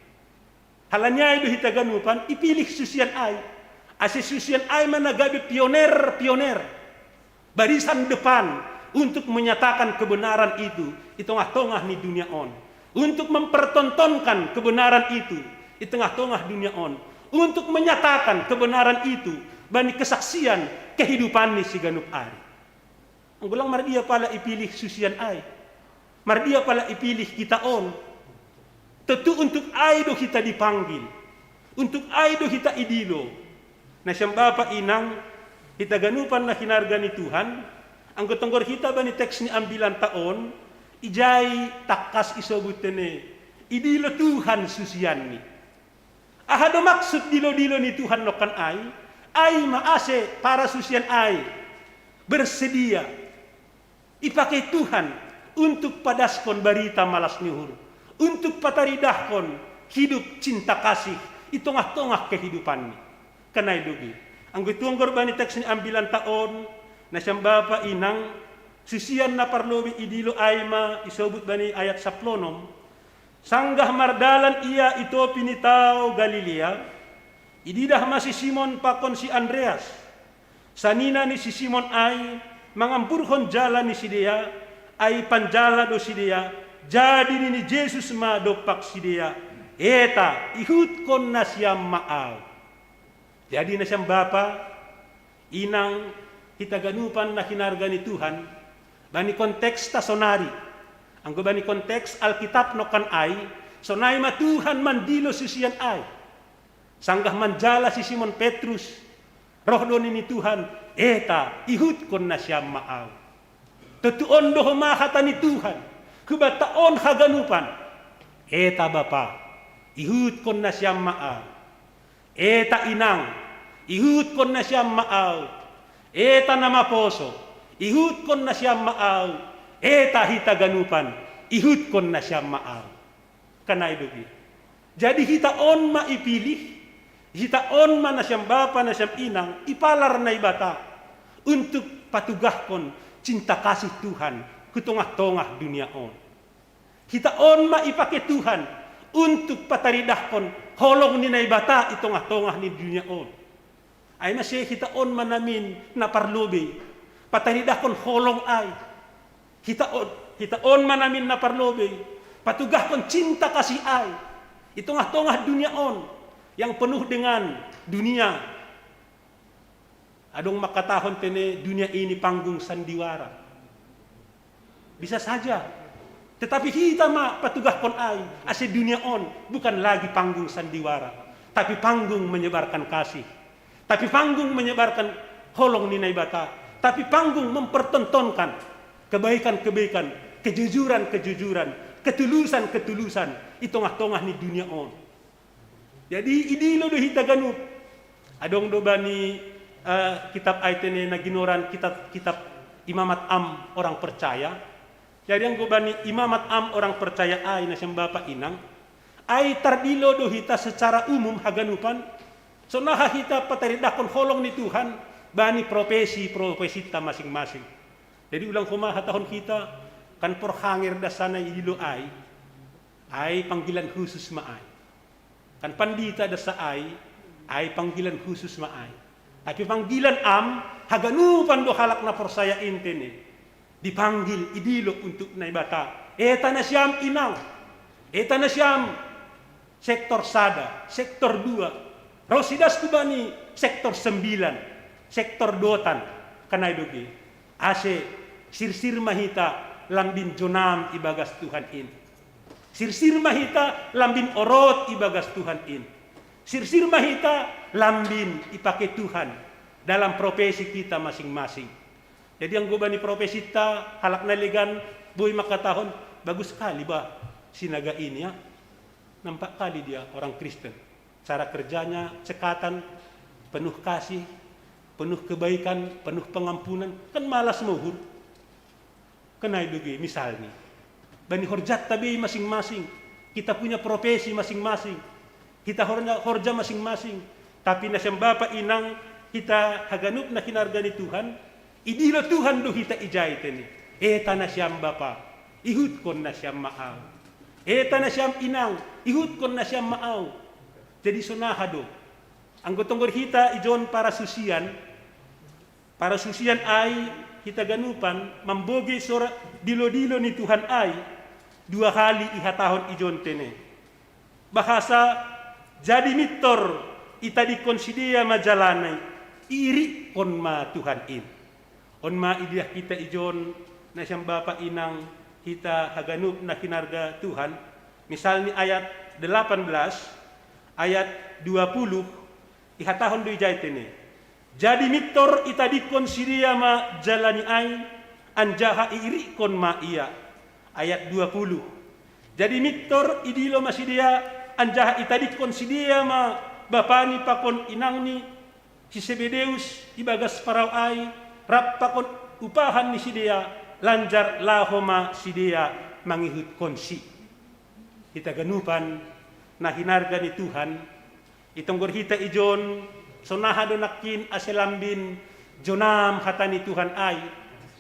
Halani ai do hita ganupan ipilih susian ai. Ase susian ai ma na gabe pioner-pioner, barisan depan untuk menyatakan kebenaran itu di tengah-tengah ni dunia on. Untuk mempertontonkan kebenaran itu di tengah-tengah dunia on. Untuk menyatakan kebenaran itu bani kesaksian kehidupan ni siganup ari. Anggo lang mardia pala ipilih susian ai. Mardia pala ipilih hita on. Tentu untuk ai do hita dipanggil. Untuk ai do hita idilo. Na siam bapa inang, hita ganupan na hinarga ni Tuhan, anggo tonggor hita bani teks ni ambilanta on, ijai tangkas isobut tene, idilo Tuhan susianni. Aha do maksud dilo-dilo ni Tuhan nongkan ai? Ai ma ase para susian ai bersedia ipake Tuhan untuk padaskon barita malas ni uhur, untuk pataridahkon hidup cinta kasih di tengah-tengah kehidupanni. Kan ai do be. Anggo tonggor bani teks ni ambilanta on, na siam bapa inang, susian na parlobei idilo ai ma isobut bani ayat saplonom. Sanggah mardalan ia i topi ni tao Galilea, ididah ma si Simon pakon si Andreas. Sanina ni si Simon ai mangamburhon jala ni sidea, ai panjala do sidea. Jadi nini Jesus ma dompak sidea, "Eta, ihutkon nasiam ma au." Jadi na siam bapa, inang, hita ganupan na hinarga ni Tuhan, bani konteksta sonari, anggo bani konteks Alkitab nongkan ai, sonai ma Tuhan mandilo susian ai. Sanggah manjala si Simon Petrus, roh do nini Tuhan, "Eta, ihutkon nasiam ma au." Tentu on do homa hata ni Tuhan hubanta on haganupan, "Eta bapa, ihutkon nasiam ma au. Eta inang, ihutkon nasiam ma au. Eta na maposo, ihutkon nasiam ma au. Eta hita ganupan, ihutkon nasiam ma au." Kan ai do be. Jadi hita on ma ipilih, hita on ma na siam bapa na siam inang ipalar Naibata untuk patugahkon cinta kasih Tuhan hu tengah-tengah dunia on. Hita on ma ipake Tuhan untuk pataridahkon holong ni Naibata di tengah-tengah ni dunia on. Ai ma ase hita on ma namin na parlobei pataridahkon holong ai. Hita on, hita on ma namin na parlobei patugahkon cinta kasih ai di tengah-tengah dunia on yang penuh dengan dunia. Adong mangkatahon tene dunia ini panggung sandiwara. Bisa saja. Tetapi hita ma patugahkon ai, ase dunia on bukan lagi panggung sandiwara, tapi panggung menyebarkan kasih, tapi panggung menyebarkan holong ni Naibata, tapi panggung mempertontonkan kebaikan-kebaikan, kejujuran-kejujuran, ketulusan-ketulusan di tengah-tengah ni dunia on. Jadi idilo do hita ganup. Adong do bani eh, kitab ai tene na ginoran kitab, kitab Imamat Am Orang Percaya. Jadi anggo bani Imamat Am Orang Percaya ai na siam bapa inang, ai tardilo do hita secara umum haganupan, sonaha hita pataridahkon holong ni Tuhan bani profesi-profesinta masing-masing. Jadi ulang homa hatahon hita, kan porhanger dasana idilo ai, ai panggilan khusus ma ai. Kan pandita dasa ai, ai panggilan khusus ma ai. Tapi panggilan am, haganupan do halak na porsaya in tene. Dipanggil, idilo untuk Naibata. Eta nasiam inang, eta nasiam sektor sada, sektor dua, ro sidas tu bani sektor sembilan, sektor dotan, kan ai do be. Ase sirsir ma hita lambin jonam ibagas Tuhan in. Sirsir ma hita lambin orot ibagas Tuhan in. Sirsir ma hita lambin ipake Tuhan dalam profesi kita masing-masing. Jadi anggo bani profesinta halak na legan boi mangkatahon, bagus kali ba sinaga ini ya. Nampak kali dia orang Kristen. Cara kerjanya cekatan, penuh kasih, penuh kebaikan, penuh pengampunan. Kan malas ma uhur. Kan ai do ge, misalni, bani horjatta be masing-masing, kita punya profesi masing-masing, kita horja, horja masing-masing. Tapi na sian bapa inang hita haganup na hinarga ni Tuhan, idilo Tuhan do hita ijai tene. Eta na sian bapa, ihutkon na sian ma au. Eta na sian inang, ihutkon na sian ma au. Jadi sonaha do, anggo tonggor hita ijon parasusian, parasusian ai hita ganupan mambogei sora dilo-dilo ni Tuhan ai, dua hali ihatahon ijon tene. Bahasa, jadi mintor itadingkon sidea ma jalana i, iirikkon ma Tuhan in. On ma ididah hita ijon na sian bapa inang hita haganup na hinarga Tuhan. Misalni ayat delapan belas, ayat dua puluh, ihatahon do ijai tene. Jadi mintor itadingkon sidea ma jalani ai, anjaha iirikkon ma ia. Ayat dua puluh. Jadi mintor idilo ma sidea, anjaha itadingkon sidea ma bapani pakon inangni, si Sebedeus ibagas parau ai, rap pakon upahan ni sidea, lanjar laho ma sidea mangihutkonsi. Hita ganupan na hinarga ni Tuhan, itonggor hita ijon, sonaha do nangkin ase lambin jonam hata ni Tuhan ai,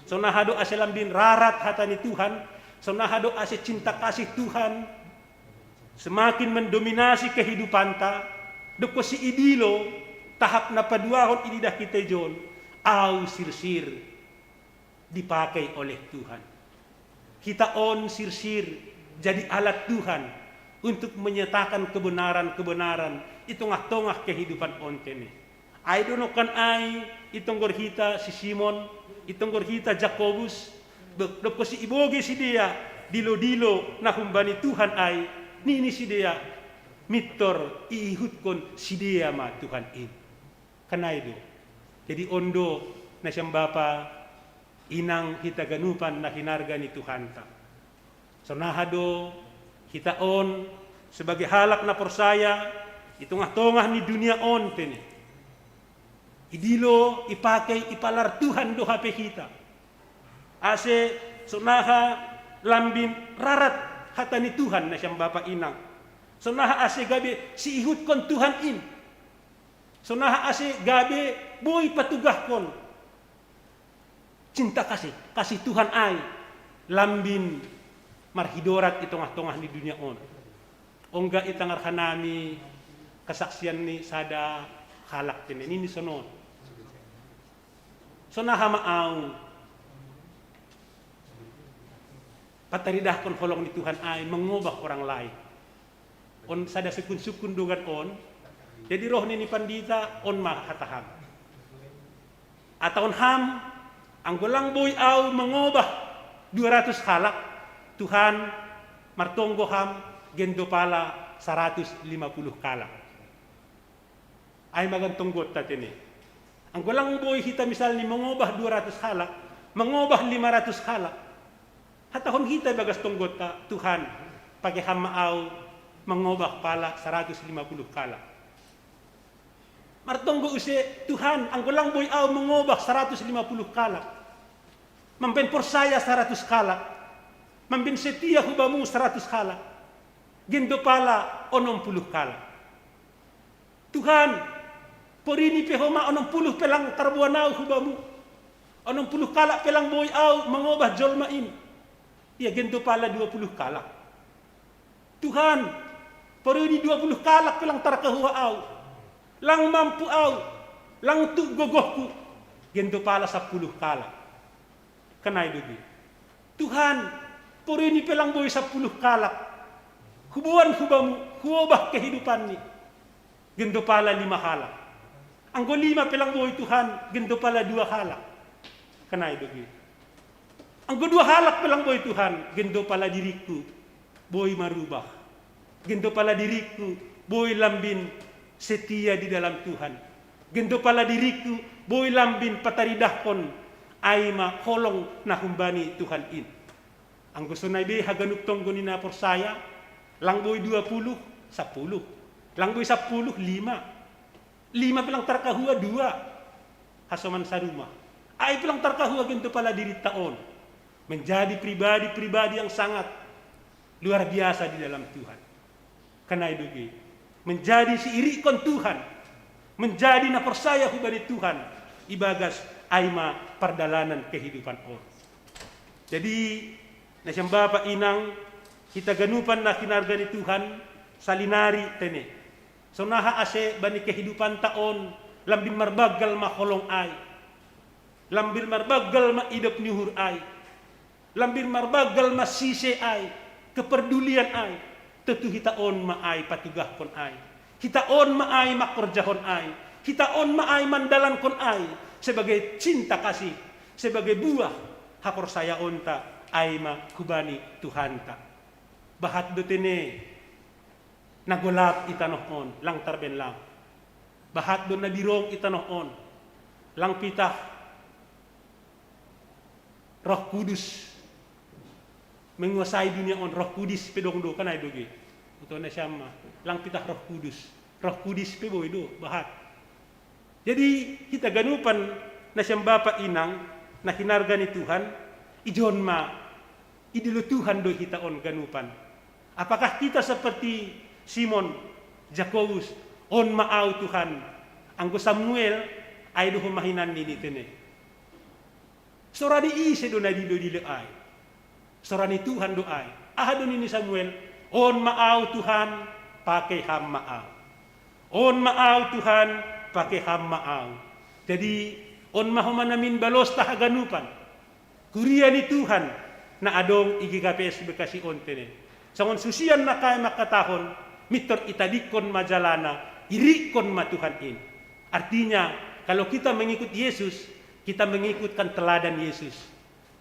sonaha do ase lambin rarat hata ni Tuhan, sonaha do ase cinta kasih Tuhan semakin mendominasi kehidupanta, dokkon si idilo, tahap na paduahon ididah hita ijon, au sirsir dipakai oleh Tuhan. Hita on sirsir jadi alat Tuhan untuk menyatakan kebenaran-kebenaran i tongah-tongah kehidupan on tene. Ai do nongkan ai itonggor hita si Simon, itonggor hita Jakobus, do-, dokkon si ibogei sidea dilo-dilo na humbani Tuhan ai, nini sidea, mintor iihutkon sidea ma Tuhan in. Kan ai do. Jadi on do na sian bapa inang hita ganupan na hinarga ni Tuhanta. Sonaha do hita on sebagai halak na porsaya i tongah-tongah ni dunia on tene. Idilo, ipakei, ipalar Tuhan do hape hita. Ase sonaha lambin rarat hata ni Tuhan na sian bapa inang. Sonaha ase gabe siihutkon Tuhan in. Sonaha ase gabe boi patugahkon cinta kasih, kasih Tuhan ai, lambin marhidorat i tongah-tongah ni dunia on. Ongga itangar hanami kesaksian ni sada halak tene, nini sonon. Sonaha ma au pataridahkon holong ni Tuhan ai mangobah orang lain. On sada sukun-sukun dongan on. Jadi roh ni, ni pandita on ma hataham. Atau on ham, anggo lang boi au mangobah dua ratus halak, Tuhan, martonggo ham, gendo pala saratus lima puluh halak. Ai magan tonggotta tene. Anggo lang boi hita misalni mangobah dua ratus halak, mangobah lima ratus halak. Hatahon hita bagas tonggotta, Tuhan, pake ham ma au mangobah pala saratus lima puluh halak. Martonggo use, Tuhan, anggo lang boi au mangobah saratus lima puluh halak, mambaen porsaya saratus halak, mambaen setia hubamu saratus halak, gendo pala onom puluh halak. Tuhan, porini pe homa onom puluh pe lang tarboan au hubamu. Onom puluh halak pe lang boi au mangobah jolma in. Ia gendo pala dua puluh halak. Tuhan, porini dua puluh halak pe lang tarkahua au. Lang mampu au. Lang tuk gogohku. Gendo pala sampuluh halak. Kan ai do be. Tuhan, porini pe lang boi sampuluh halak. Huboan hubamu, huobah kehidupanni. Gendo pala lima halak. Anggo lima pe lang boi Tuhan, gendo pala dua halak. Kan ai do be. Anggo dua halak pe lang boi Tuhan, gendo pala diringku boi marubah. Gendo pala diringku boi lambin setia di dalam Tuhan. Gendo pala diringku boi lambin pataridahkon ai ma holong na humbani Tuhan in. Anggo sonai be haganup tonggo ni na porsaya, lang boi dua puluh, sampuluh. Lang boi sampuluh, lima. Lima pe lang tarkahua, dua. Hasoman sarumah. Ai pe lang tarkahua gendo pala dirinta on. Menjadi pribadi-pribadi yang sangat luar biasa di dalam Tuhan. Karena itu, menjadi si irikon Tuhan, menjadi na percaya hubani Tuhan, ibagas ai ma pardalanan kehidupan on. Jadi, na sian bapa inang, hita ganupan na hinarga ni Tuhan, salinari tene. Sonaha ase bani kehidupanta on, lambin marbanggal ma holong ai. Lambin marbanggal ma idop ni uhur ai. Lambin marbanggal ma sise ai, keperdulian ai. Tentu hita on ma ai patugahkon ai. Hita on ma ai mangkorjahon ai. Hita on ma ai mandalankon ai. Sebagai cinta kasih, sebagai buah haporsayaonta ai ma hubani Tuhanta. Bahat do tene, na golap i tanoh on, lang tarben lam. Bahat do na birong i tanoh on, lang pitah Roh Kudus menguasai dunia on, Roh Kudus pe dong do, kan ai do ge. Uto na siama, lang pitah Roh Kudus. Roh Kudus pe boi do, bahat. Jadi, hita ganupan na sian bapa inang, na hinarga ni Tuhan, ijon ma, idilo Tuhan do hita on ganupan. Apakah kita seperti Simon, Jakobus, on ma au Tuhan, anggo Samuel, ai do homa hinan nini tene. Sora ni ise do na dilo-dilo ai. Sora ni Tuhan do ai. Aha do nini Samuel? On ma au Tuhan, pake ham ma au. On ma au Tuhan, pake ham ma au. Jadi, on ma homa namin balosta haganupan. Kuria ni Tuhan, na adong i G K P S Bekasi on tene. Songon susian na kai mangkatahon, mintor itadingkon ma jalana, irikkon ma Tuhan in. Artinya, kalau kita mengikut Yesus, kita mengikutkan teladan Yesus.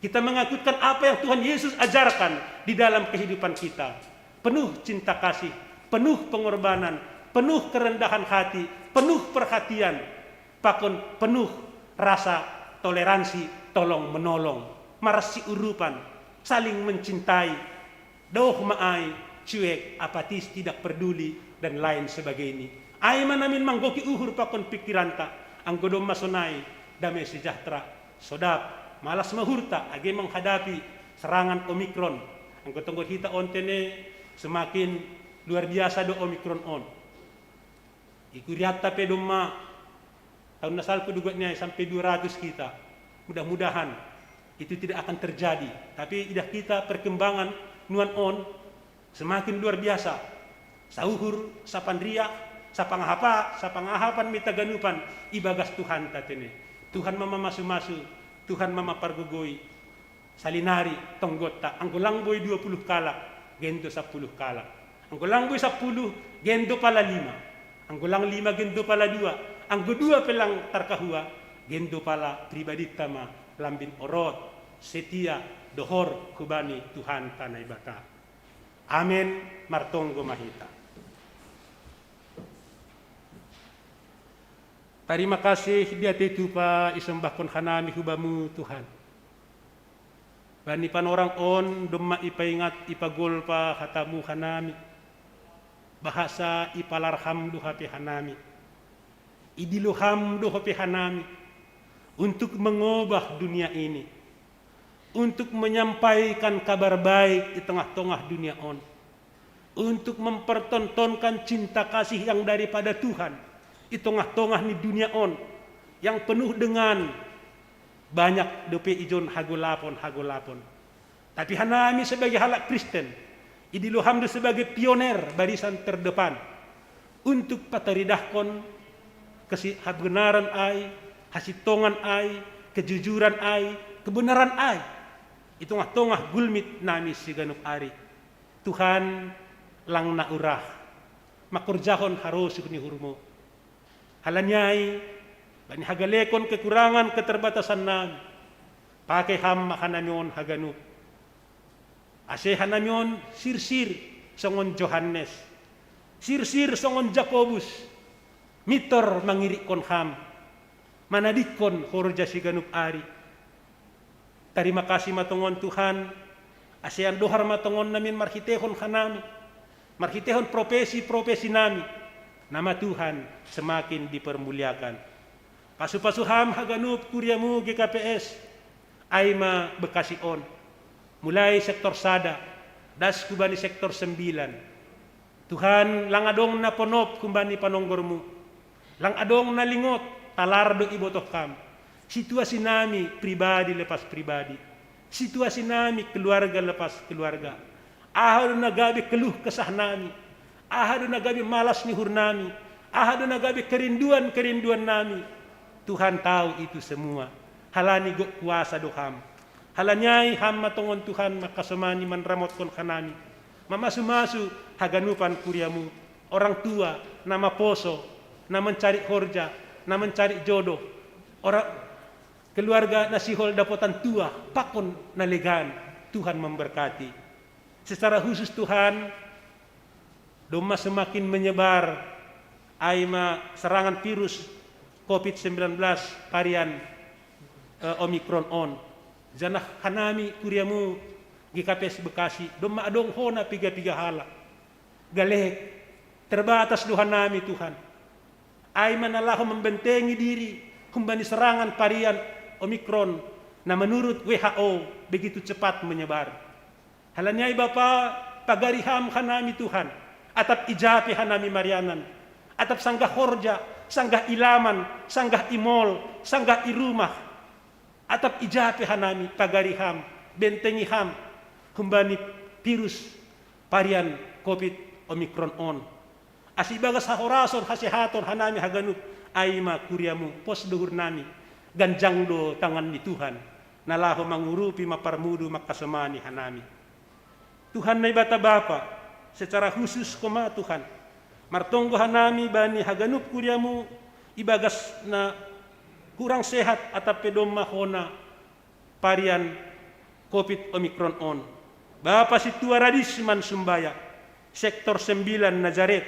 Kita mengikutkan apa yang Tuhan Yesus ajarkan di dalam kehidupan kita. Penuh cinta kasih, penuh pengorbanan, penuh kerendahan hati, penuh perhatian, pakon penuh rasa toleransi, tolong menolong, marsiurupan, saling mencintai, doh ma ai, cuek, apatis, tidak peduli, dan lain sebagainya. Ai ma namin manggohi uhur pakon pikiranta, anggo domma sonai, damai sejahtera, sodap, malas ma uhurta, age menghadapi serangan Omikron. Anggo tonggo hita on tene, semakin luar biasa do Omikron on. I kurianta pe domma, tahun na salpu dohot ni ai sampai dua ratus kita. Mudah-mudahan itu tidak akan terjadi. Tapi idah hita perkembangan nuan on semakin luar biasa. Sauhur, sapariak, sapangahapa, sapangahapan ma hita ganupan ibagas Tuhanta tene. Tuhan ma mamasu-masu, Tuhan ma mapargogoi. Salinari tonggotta, anggo lang boi dua puluh kalak, gento sampulu kalak. Anggo lang boi sampulu, gento pala lima. Anggo lang lima, gento pala dua. Anggo dua pe lang tarkahua, gento pala pribadinta ma lambin orot, setia, dohor hubani Tuhanta Naibata. Amen. Martonggo ma hita. Tarima kasih di ate tupa isombahkon hanami hubamu Tuhan. Bani panorang on domma ipaingat ipagolpa hatamu hanami. Bahasa ipalar ham do hape hanami. Idilo ham do hape hanami. Untuk mengubah dunia ini. Untuk menyampaikan kabar baik di tengah-tengah dunia on. Untuk mempertontonkan cinta kasih yang daripada Tuhan di tengah-tengah ni dunia on, yang penuh dengan banyak dope ijon hagolapon-hagolapon. Tapi hanami sebagai halak Kristen, idilo ham do sebagai pioner barisan terdepan untuk pataridahkon kesi-, habenaran ai, hasintongan ai, kejujuran ai, kebenaran ai. I tongah-tongah gulmit nami siganup ari. Tuhan, lang na urah mangkorjahon harosuh ni uhurmu. Halani ai, bani hagalekon kekurangan keterbatasan nami, pake ham ma hanami on haganup. Ase hanami on sirsir songon Johannes, sirsir songon Jakobus, mintor mangirikkon ham, manadingkon horja siganup ari. Tarima kasih ma tongon Tuhan, ase andohar ma tongon namin marhitehon hanami, marhitehon profesi-profesi nami, nama Tuhan semakin dipermuliakan. Pasu-pasu ham haganup kuriamu G K P S, ai ma Bekasi on. Mulai sektor sada, das hubani sektor sembilan. Tuhan, lang adong na ponop humbani panonggormu. Lang adong na lingot, talar do ibotoh kam. Situasi nami pribadi lepas pribadi. Situasi nami keluarga lepas keluarga. Aha do na gabe keluh kesah nami. Aha do na gabe malas ni uhur nami. Aha do na gabe kerinduan-kerinduan nami. Tuhan tahu itu semua. Halani gok kuasa do ham. Halani ai ham ma tongon Tuhan mangkasomani manramotkon hanami. Mamasu-masu haganupan kuriamu. Orang tua, na maposo, na mencari horja, na mencari jodoh. Orang keluarga na sihol dapotan tuah, pakon na legan. Tuhan memberkati. Secara khusus Tuhan, domma semakin menyebar ai ma serangan virus covid sembilan belas varian eh, Omicron on. Janah hanami kuriamu G K P S Bekasi, domma adong hona piga-piga halak. Galek, terbatas do hanami Tuhan. Ai ma na laho membentengi diri humbani serangan varian Omicron na menurut W H O begitu cepat menyebar. Halani ai Bapa, pagari ham hanami Tuhan, atap i ja pe hanami marianan, atap sanggah horja, sanggah i laman, sanggah i mol, sanggah i rumah, atap i ja pe hanami pagari ham, bentengi ham, humbani virus varian covid Omicron on. Asa ibagas hahorason hasehaton hanami haganup, ai ma kuriamu, pos do uhur nami, ganjang do tangan ni Tuhan, na laho mangurupi, mamparmudu, mangkasomani hanami. Tuhan Naibata Bapa, secara khusus Ho ma Tuhan, martonggo hanami bani haganup kuriamu ibagas na kurang sehat atap pe domma hona varian covid Omicron on. Bapa sintua Radisman Sumbaya, sektor sembilan Nazaret.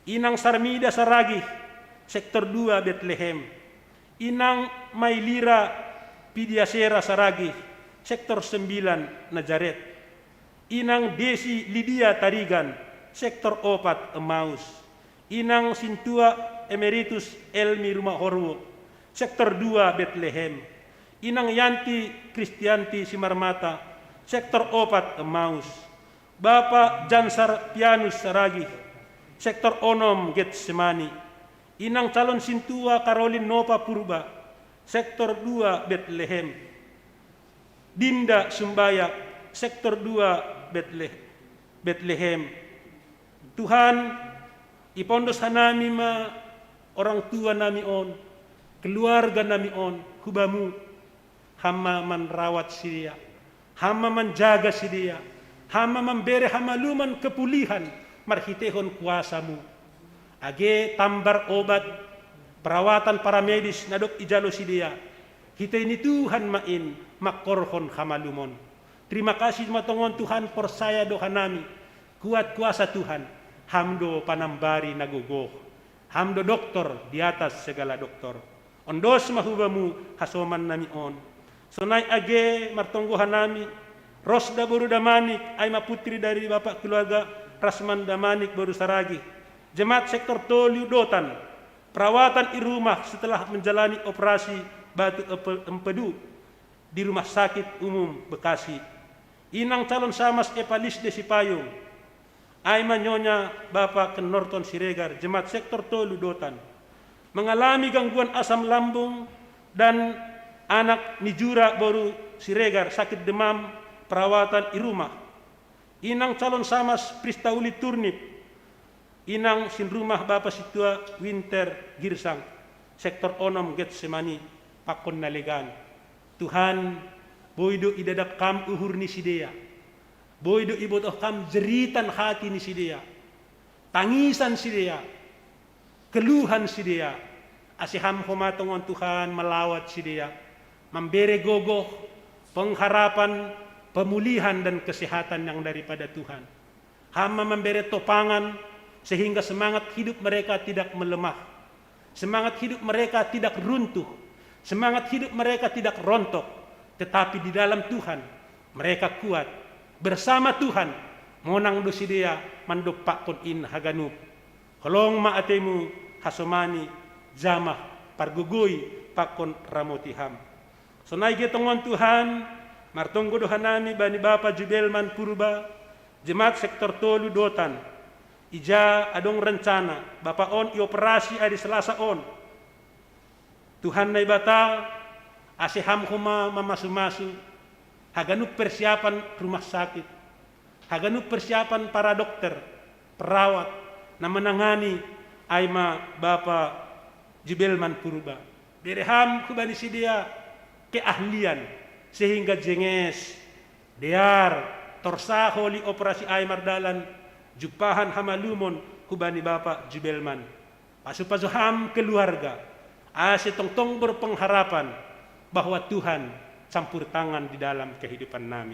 Inang Sarmida Saragih, sektor dua Betlehem. Inang Mailira Pidiasera Saragih, sektor sembilan Nazaret. Inang Desi Lidia Tarigan, sektor opat Emmaus. Inang Sintua Emeritus Elmi Rumahorwo, sektor dua Betlehem. Inang Yanti Kristianti Simarmata, sektor opat Emmaus. Bapa Jansar Pianus Saragih, sektor onom Getsemani. Inang calon sintua Karolin Nopa Purba, sektor dua Betlehem. Dinda Sumbaya, sektor dua Betle- Betlehem. Tuhan, ipondos hanami ma orang tua nami on, keluarga nami on, hu Bamu. Ham ma manrawat sidea, ham ma manjaga sidea, ham ma mambere hamaluman kepulihan marhiteihon kuasa-Mu. Age tambar obat, perawatan paramedis na dob ijalo sidea, hitei ni Tuhan ma in mangkorhon hamalumon. Terima kasih ma tongon Tuhan, porsaya do hanami, kuat kuasa Tuhan, Ham do panambari na gogoh, Ham do doktor di atas segala doktor. Ondos ma hu Bamu hasoman nami on. Sonai age martonggo hanami, Rosda boru Damanik, ai ma putri dari bapak keluarga Rasman Damanik boru Saragih, jemaat sektor tolu Dotan, perawatan i rumah setelah menjalani operasi batu empe- empedu di Rumah Sakit Umum Bekasi. Inang calon samas Epalis Desi Payung, ai ma nyonya Bapa Kenorton Siregar, jemaat sektor tolu Dotan, mengalami gangguan asam lambung dan anak ni Jura boru Siregar sakit demam, perawatan i rumah. Inang calon samas Pristauli Turnip, inang sinrumah Bapa Sintua Winter Girsang, sektor onom Getsemani, pakon na legan. Tuhan, boi do idadap Kam uhur ni sidea. Boi do ibotoh Kam jeritan hati ni sidea, tangisan sidea, keluhan sidea. Ase Ham homa tongon Tuhan malawat sidea, mambere gogoh, pengharapan, pemulihan dan kesehatan yang daripada Tuhan. Ham ma mambere topangan sehingga semangat hidup mereka tidak melemah. Semangat hidup mereka tidak runtuh. Semangat hidup mereka tidak rontok. Tetapi di dalam Tuhan mereka kuat. Bersama Tuhan monang do sidea mandompakkon in haganup. Holong ma atemu hasomani, jamah pargogoi pakon ramoti Ham. Sonai ge tongon Tuhan, Martonggo do hanami bani Bapa Jubelman Purba, jemaat sektor tolu Dotan. Ija adong rencana Bapa on ioperasi ari Selasa on. Tuhan Naibata, ase Ham homa mamasu-masu haganup persiapan rumah sakit, haganup persiapan para dokter, perawat, na menangani ai ma Bapa Jubelman Purba. Bere Ham hubani sidea keahlian, sehingga jenges, dear, torsahol i operasi ai mardalan, jumpahan hamalumon hubani Bapa Jubelman. Pasu-pasu Ham keluarga, ase tongtong berpengharapan bahwa Tuhan campur tangan di dalam kehidupan nami.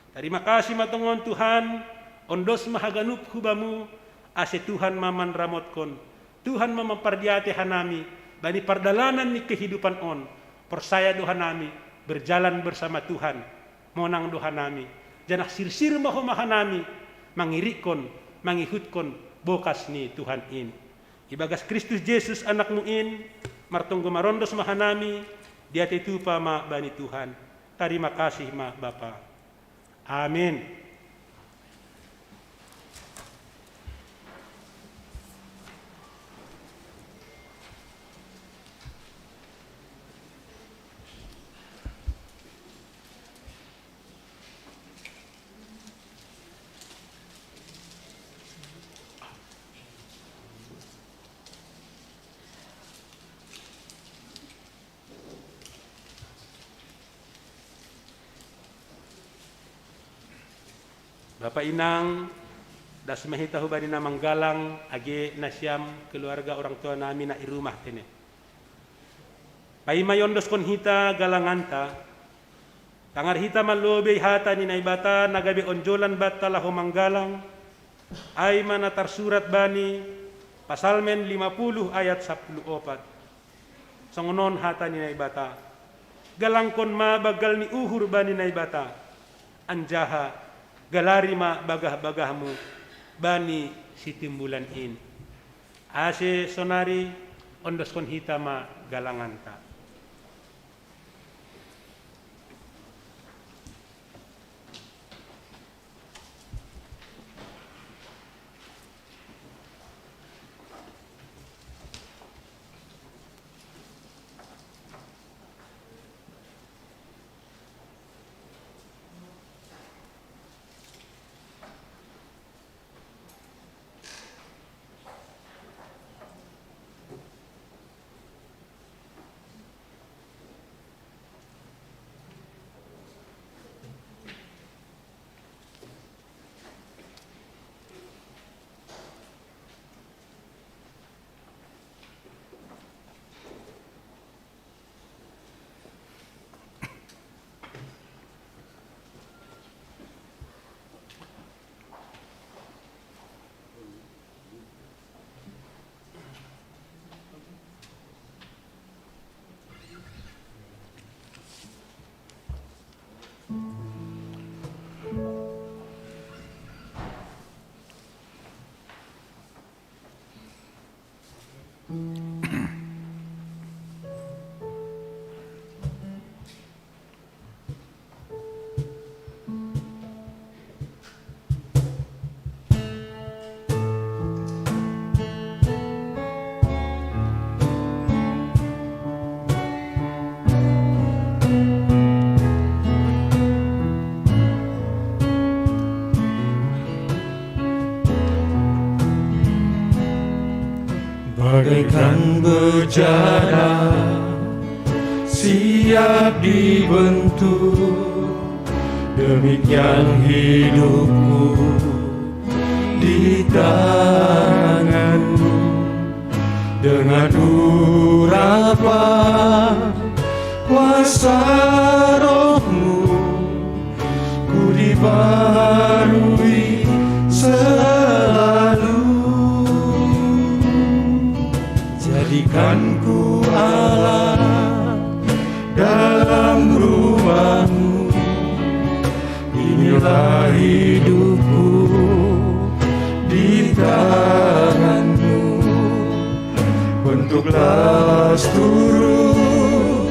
Tarima kasih ma tongon Tuhan, ondos ma haganup hu Bamu, ase Tuhan ma manramotkon, Tuhan ma mampardiate hanami bani pardalanan ni kehidupan on. Porsaya do hanami berjalan bersama Tuhan, monang do hanami, janah sirsir ma homa hanami mangirikkon, mangihutkon bokas ni Tuhan in. Ibagas Kristus Jesus Anak-Mu in, martonggo marondos ma hanami, diatei tupa ma bani Tuhan. Tarima kasih ma Bapa. Amin. Bapa inang, das ma hita hubani na manggalang, age nasiam keluarga orang tua nami na i rumah tene. Paima iondoskon hita galanganta, tangar hita ma lobei hata ni Naibata na gabe onjolan banta laho manggalang, ai ma na tarsurat bani Pasalmen lima puluh ayat sapuluh opat. Songon on hata ni Naibata: Galangkon ma banggal ni uhur bani Naibata, anjaha galari ma bagah-bagahmu bani Sitimbulan in. Ase sonari ondoskon hita ma galanganta. Bagaikan bejana siap dibentuk, demikian hidupku di tangan-Mu. Dengan urapan kuasa Roh-Mu, ku dibarui selalu. Jadikan ku alat dalam rumah-Mu. Inilah hidupku di tangan-Mu. Bentuklah seturut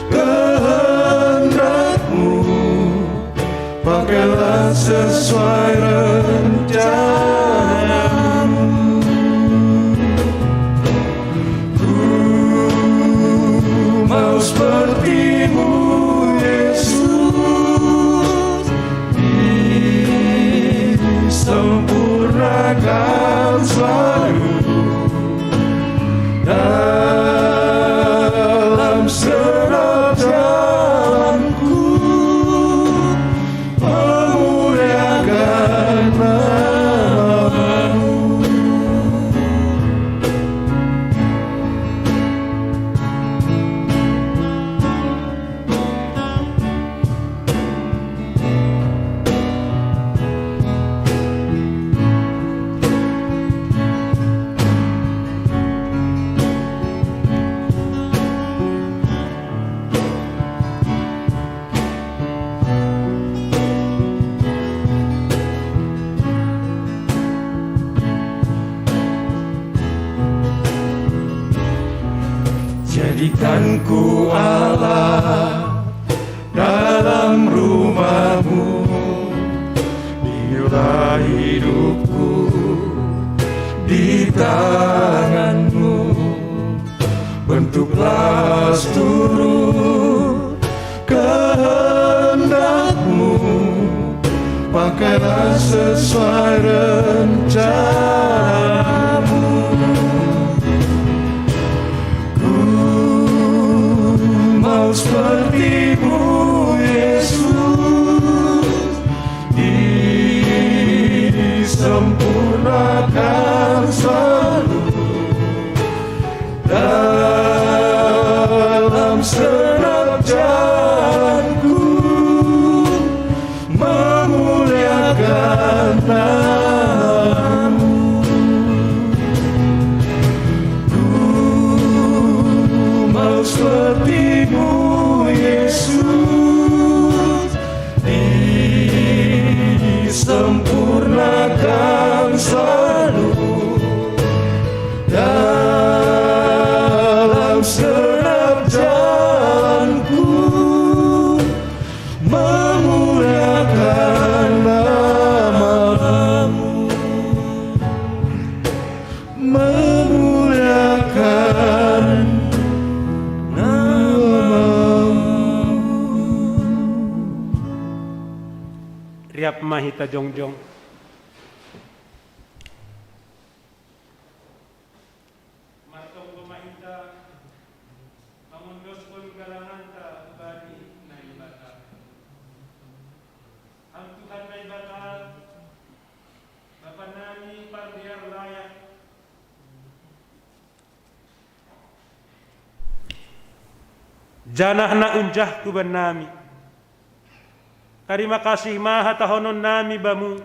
kehendak-Mu. Akan selalu dalam setiap jalanku memuliakan namamu. Jadikan ku Allah dalam rumahmu, bila hidupku di tanganmu, bentuklah seluruh kehendakmu, pakailah sesuai rencanamu. Ku mau sepertimu, Yesus, disempurnakan selalu dalam setiap jalanku memuliakan namamu. Ku mau sepertimu, Yesus, disempurnakan selalu dalam setiap jalanku memuliakan namamu, memuliakan namamu. Riap ma hita jongjong. Martonggo ma hita mangondoskon galanganta hubani Naibata. Ham Tuhan Naibata, Bapa nami pardear layak, janah na unjah tu bannami. Tarima kasih ma hatahonon nami Bamu,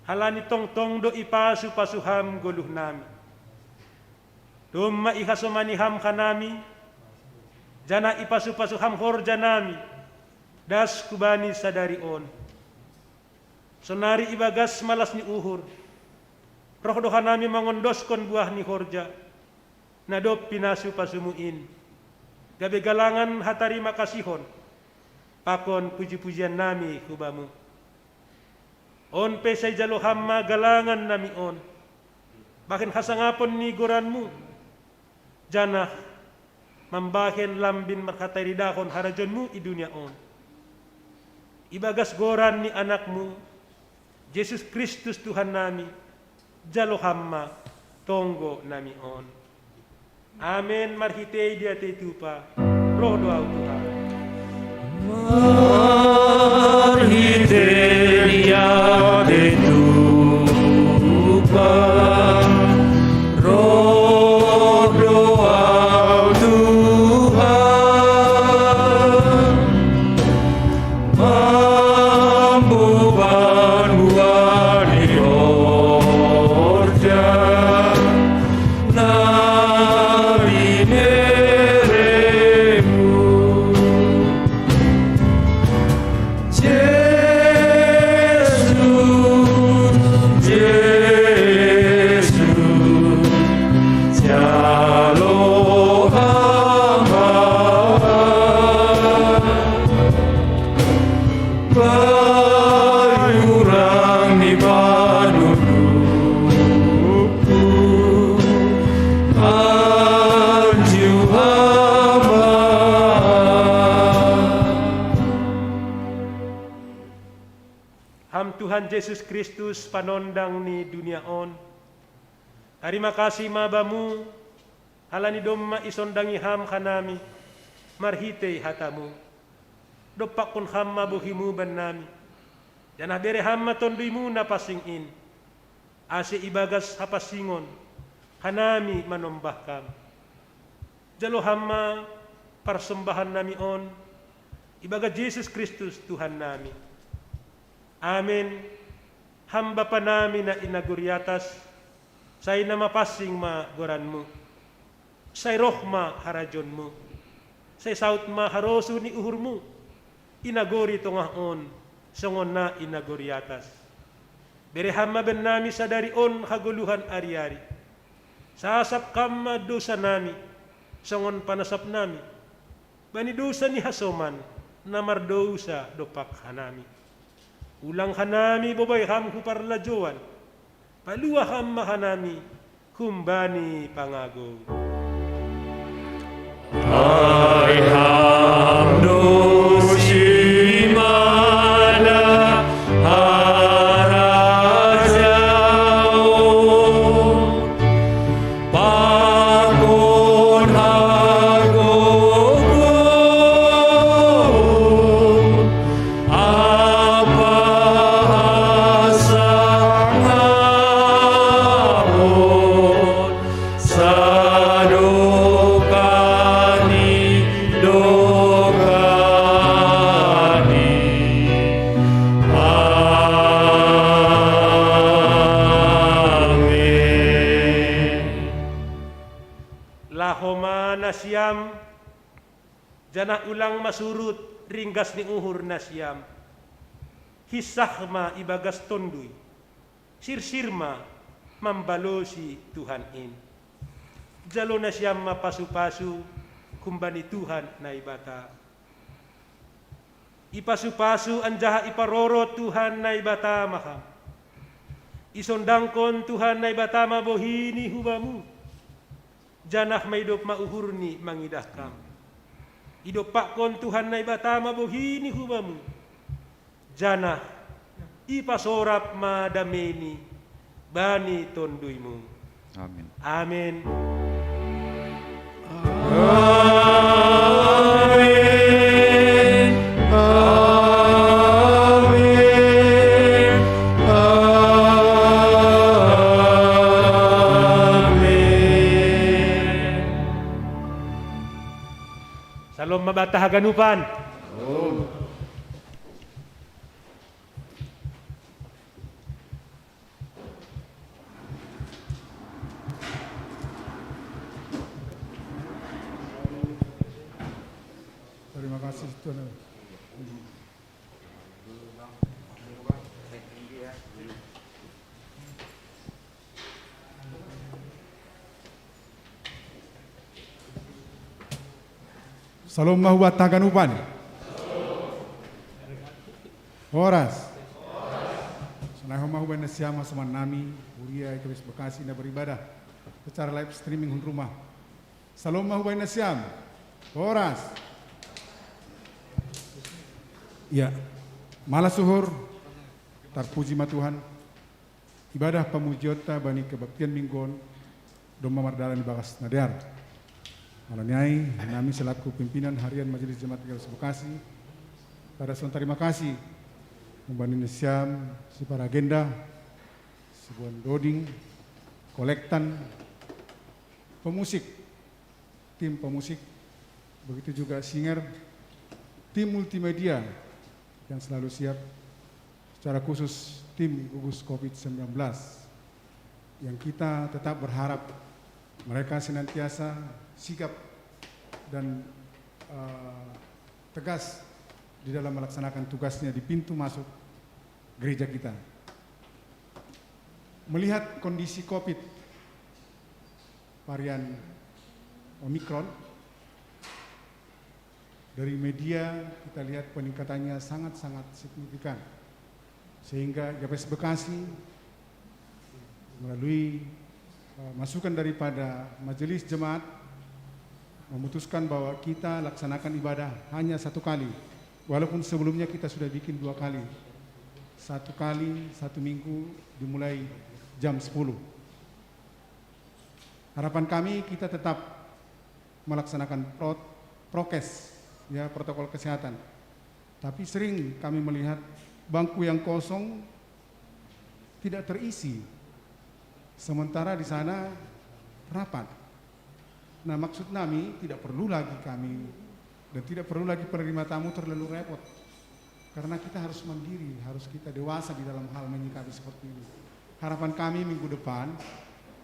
halani tongtong do ipasu-pasu Ham goluh nami. Domma ihasomani Ham hanami, janah ipasu-pasu Ham horja nami, das hubani sadari on. Sonari ibagas malas ni uhur, roh do hanami mangondoskon buah ni horja, na dob pinasu-pasumu in, gabe galangan hatarima kasihon pakon puji-pujian nami hu Bamu. On pe sai jalo Ham ma galangan nami on, bahen hasangapon ni goranMu, janah mambahen lambin marhataridahon harajaonMu i dunia on. Ibagas goran ni AnakMu, Jesus Kristus Tuhan nami, jalo Ham ma tonggo nami on. Amen. Marhitei diatei tupa, roh do Ahu tu Ham. Marhitei diatei tupa, roh do Ahu tu Ham. Mamboban buah ni horja na binereMu. Jesus Kristus, panondang ni dunia on. Tarima kasi ma Bamu, halani domma isondangi Ham hanami marhitei hataMu. Dompakkon Ham ma bohiMu bannami, janah bere Ham ma TonduyMu na pansing in, ase ibagas hapansingon hanami manombah Ham. Jalo Ham ma parsombahannami on ibagas Jesus Kristus Tuhannami. Amen. Ham Bapanami na i nagori atas, sai na mapansing ma goranMu. Sai roh ma harajaonMu. Sai saut ma harosuh ni uhurMu, i nagori tongah on, songon na i nagori atas. Bere Ham ma bannami sadari on hagoluhan ari-ari. Sasap Ham ma dousanami, songon panasapnami bani dousa ni hasoman na mardousa dompak hanami. Ulang hanami bobai Ham hu parlajouan, palua Ham ma hanami humbani pangagou. Ai Ham do simada harajaon, pakon hagogoon, ampa hasangaphon, sadokah ni dokah ni. Amen. Laho ma nasiam, janah ulang ma surut ringgas ni uhur nasiam. Hinsah ma ibagas Tonduy, sirsir ma mambalosi Tuhan in. Jalo nasiam ma pasu-pasu humbani Tuhan Naibata. Ipasu-pasu anjaha iparoro Tuhan Naibata ma Ham. Isondangkon Tuhan Naibata ma bohiNi hu Bamu, janah maidop ma uhurNi mangidah Ham. Idompakkon Tuhan Naibata ma bohiNi hu Bamu, janah ipasorap ma dameiNi bani TonduyMu. Amin. Amin. Amin. Amin. Amin. Salom ma banta haganupan. Terima kasih, Tuan. Salom ma hubanta haganupan. Horas. Sonai homa hubahen nasiam hasoman nami, huria i K P S Bekasi na beribadah secara live streaming hun rumah. Salom ma hubahen nasiam. Horas. Ya. Malas uhur. Tarpuji ma Tuhan. Ibadah pamujionta bani kebaktian minggu on domma mardalan ibagas na dear. Alani ai, nami selaku pimpinan harian Majelis Jemaat G K P S Bekasi, pada songon tarima kasih humbani nasiam sipara agenda, siboan doding, kolektan, pemusik, tim pemusik, begitu juga singer, tim multimedia yang selalu siap, secara khusus tim gugus covid sembilan belas, yang kita tetap berharap mereka senantiasa sigap dan, eh, tegas di dalam melaksanakan tugasnya di pintu masuk gereja kita. Melihat kondisi covid varian Omicron, dari media kita lihat peningkatannya sangat-sangat signifikan. Sehingga G K P S Bekasi melalui, eh, masukan daripada majelis jemaat memutuskan bahwa kita laksanakan ibadah hanya satu kali. Walaupun sebelumnya kita sudah bikin dua kali. Satu kali satu minggu dimulai jam sepuluh. Harapan kami kita tetap melaksanakan pro-, prokes, ya, protokol kesehatan. Tapi sering kami melihat bangku yang kosong tidak terisi, sementara di sana rapat. Nah, maksud kami tidak perlu lagi kami dan tidak perlu lagi penerima tamu terlalu repot. Karena kita harus mandiri, harus kita dewasa di dalam hal menyikapi seperti ini. Harapan kami minggu depan,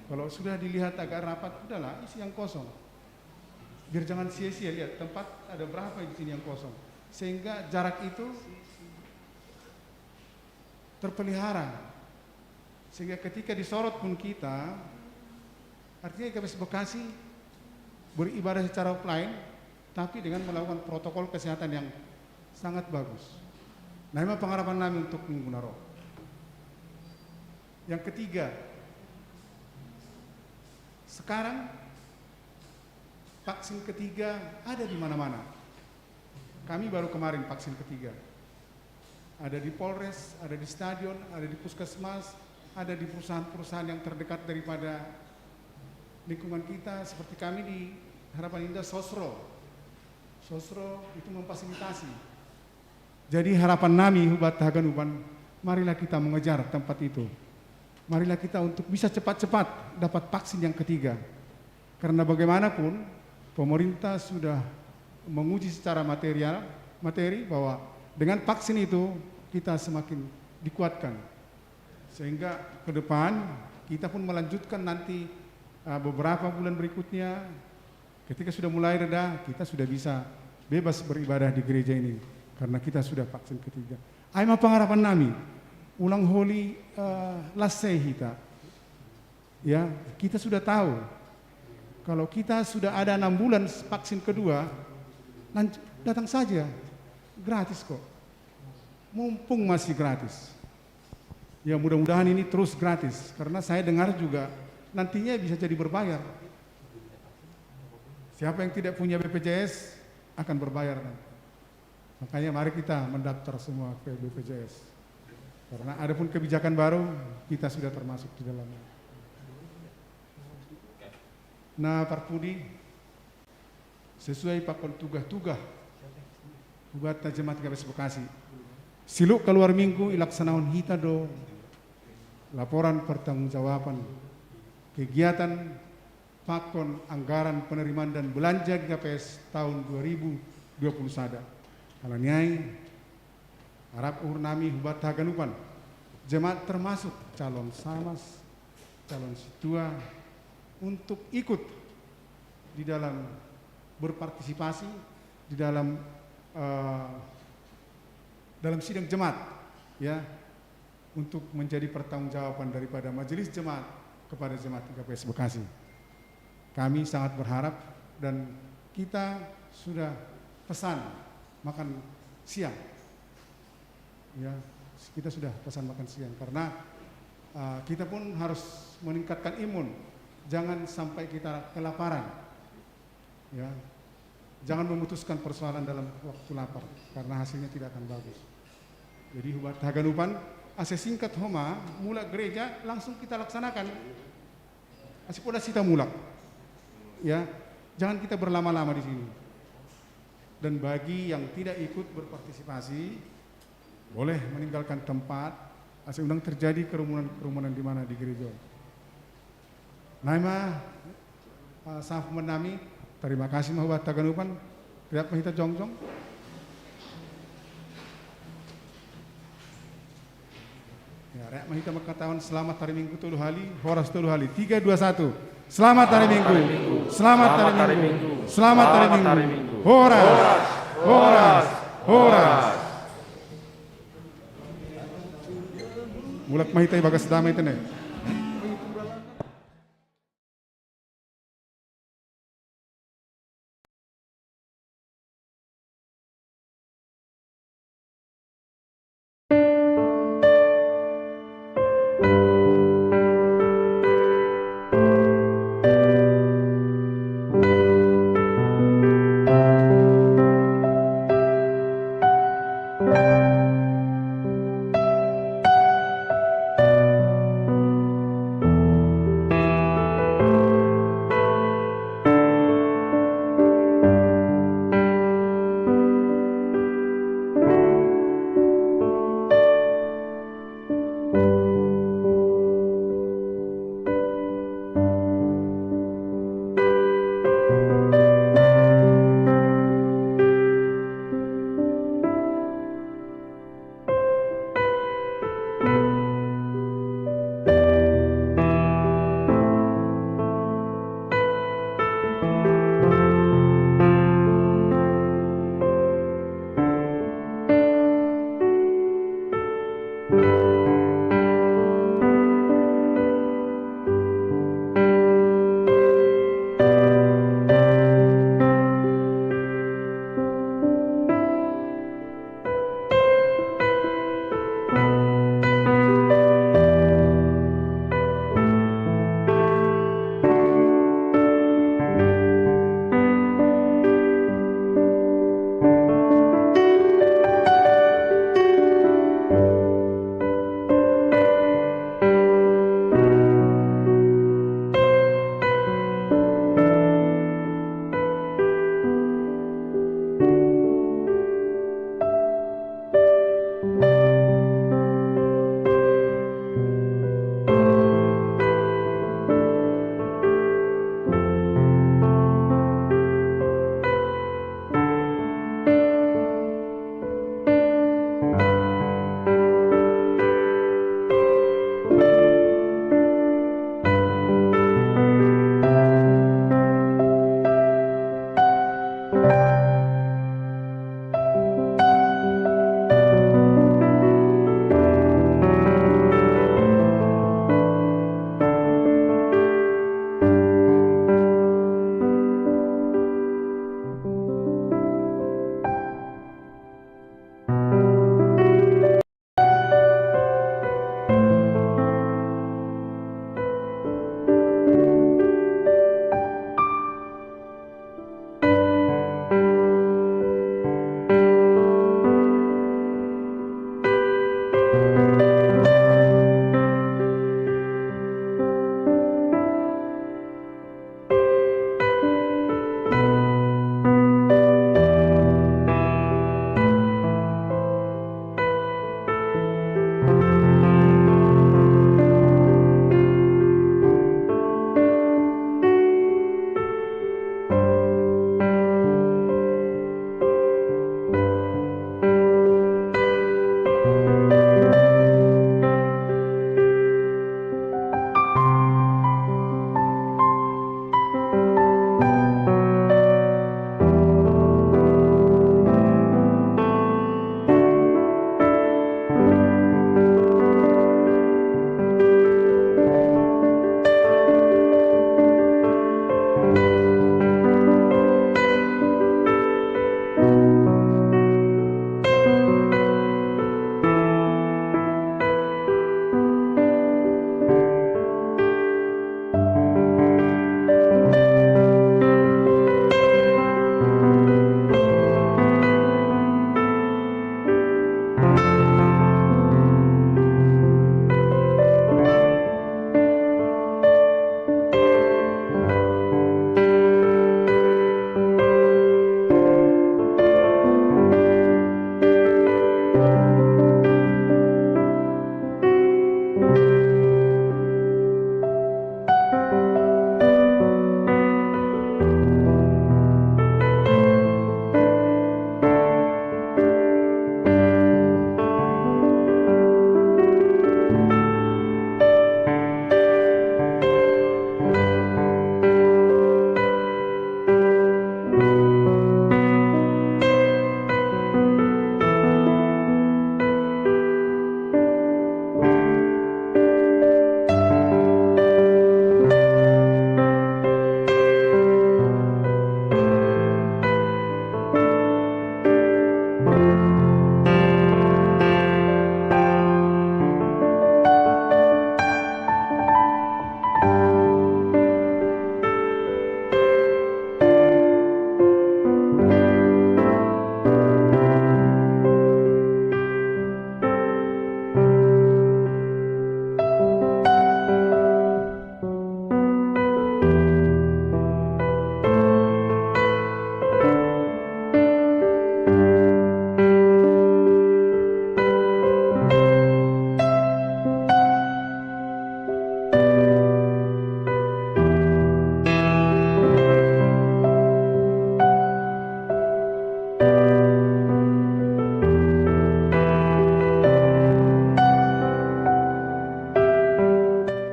kalau sudah dilihat agak rapat, udahlah, isi yang kosong. Biar jangan sia-sia, lihat, tempat ada berapa di sini yang kosong. Sehingga jarak itu terpelihara. Sehingga ketika disorot pun kita, artinya I K P S Bekasi beribadah secara offline, tapi dengan melakukan protokol kesehatan yang sangat bagus. Nah, ini pengharapan kami untuk minggu naro. Yang ketiga, sekarang vaksin ketiga ada di mana-mana. Kami baru kemarin vaksin ketiga. Ada di Polres, ada di stadion, ada di puskesmas, ada di perusahaan-perusahaan yang terdekat daripada lingkungan kita, seperti kami di Harapan Indah, Sosro. Sosro itu memfasilitasi. Jadi harapan nami hubat Haganupan, marilah kita mengejar tempat itu. Marilah kita untuk bisa cepat-cepat dapat vaksin yang ketiga. Karena bagaimanapun pemerintah sudah menguji secara material, materi bahwa dengan vaksin itu kita semakin dikuatkan. Sehingga ke depan kita pun melanjutkan nanti, uh, beberapa bulan berikutnya, ketika sudah mulai reda, kita sudah bisa bebas beribadah di gereja ini karena kita sudah vaksin ketiga. Ai ma pengharapan nami, ulang holi, uh, lasai kita. Ya, kita sudah tahu kalau kita sudah ada enam bulan vaksin kedua, lanj-, datang saja, gratis kok. Mumpung masih gratis. Ya, mudah-mudahan ini terus gratis, karena saya dengar juga nantinya bisa jadi berbayar. Siapa yang tidak punya B P J S akan berbayar nanti. Makanya mari kita mendaftar semua ke B P J S. Karena ada pun kebijakan baru, kita sudah termasuk di dalamnya. Nah, Parpudi, sesuai pakon tugah-tugah hubat na jemaat K P S Bekasi. Siluk keluar minggu ilaksanahon hita do laporan pertanggungjawaban kegiatan pakon anggaran penerimaan dan belanja G K P S tahun dua ribu dua puluh sada. Alani ai, arap uhur nami hubat haganupan, jemaat termasuk calon samas, calon situa, untuk ikut di dalam berpartisipasi di dalam, eh, dalam sidang jemaat, ya, untuk menjadi pertanggungjawaban daripada majelis jemaat kepada jemaat G K P S Bekasi. Kami sangat berharap dan kita sudah pesan makan siang. Ya, kita sudah pesan makan siang karena, uh, kita pun harus meningkatkan imun. Jangan sampai kita kelaparan. Ya. Jangan memutuskan persoalan dalam waktu lapar karena hasilnya tidak akan bagus. Jadi hubat haganupan, ase singkat homa, mulak gereja langsung kita laksanakan. Ase poda sita mulak. Ya, jangan kita berlama-lama di sini. Dan bagi yang tidak ikut berpartisipasi, boleh meninggalkan tempat, ase unang terjadi kerumunan-kerumunan di mana di gereja. Nah, ima, uh, saf menami, terima kasih ma hubat haganupan, riap ma hita jongjong. Ya, riap ma hita mangkatahon selamat hari Minggu tolu hali, horas tolu hali. Tiga, dua, satu. Selamat hari Minggu. Selamat hari Minggu. Selamat hari Minggu. Horas. Horas. Horas. Mulak ma hita ibagas damai tene.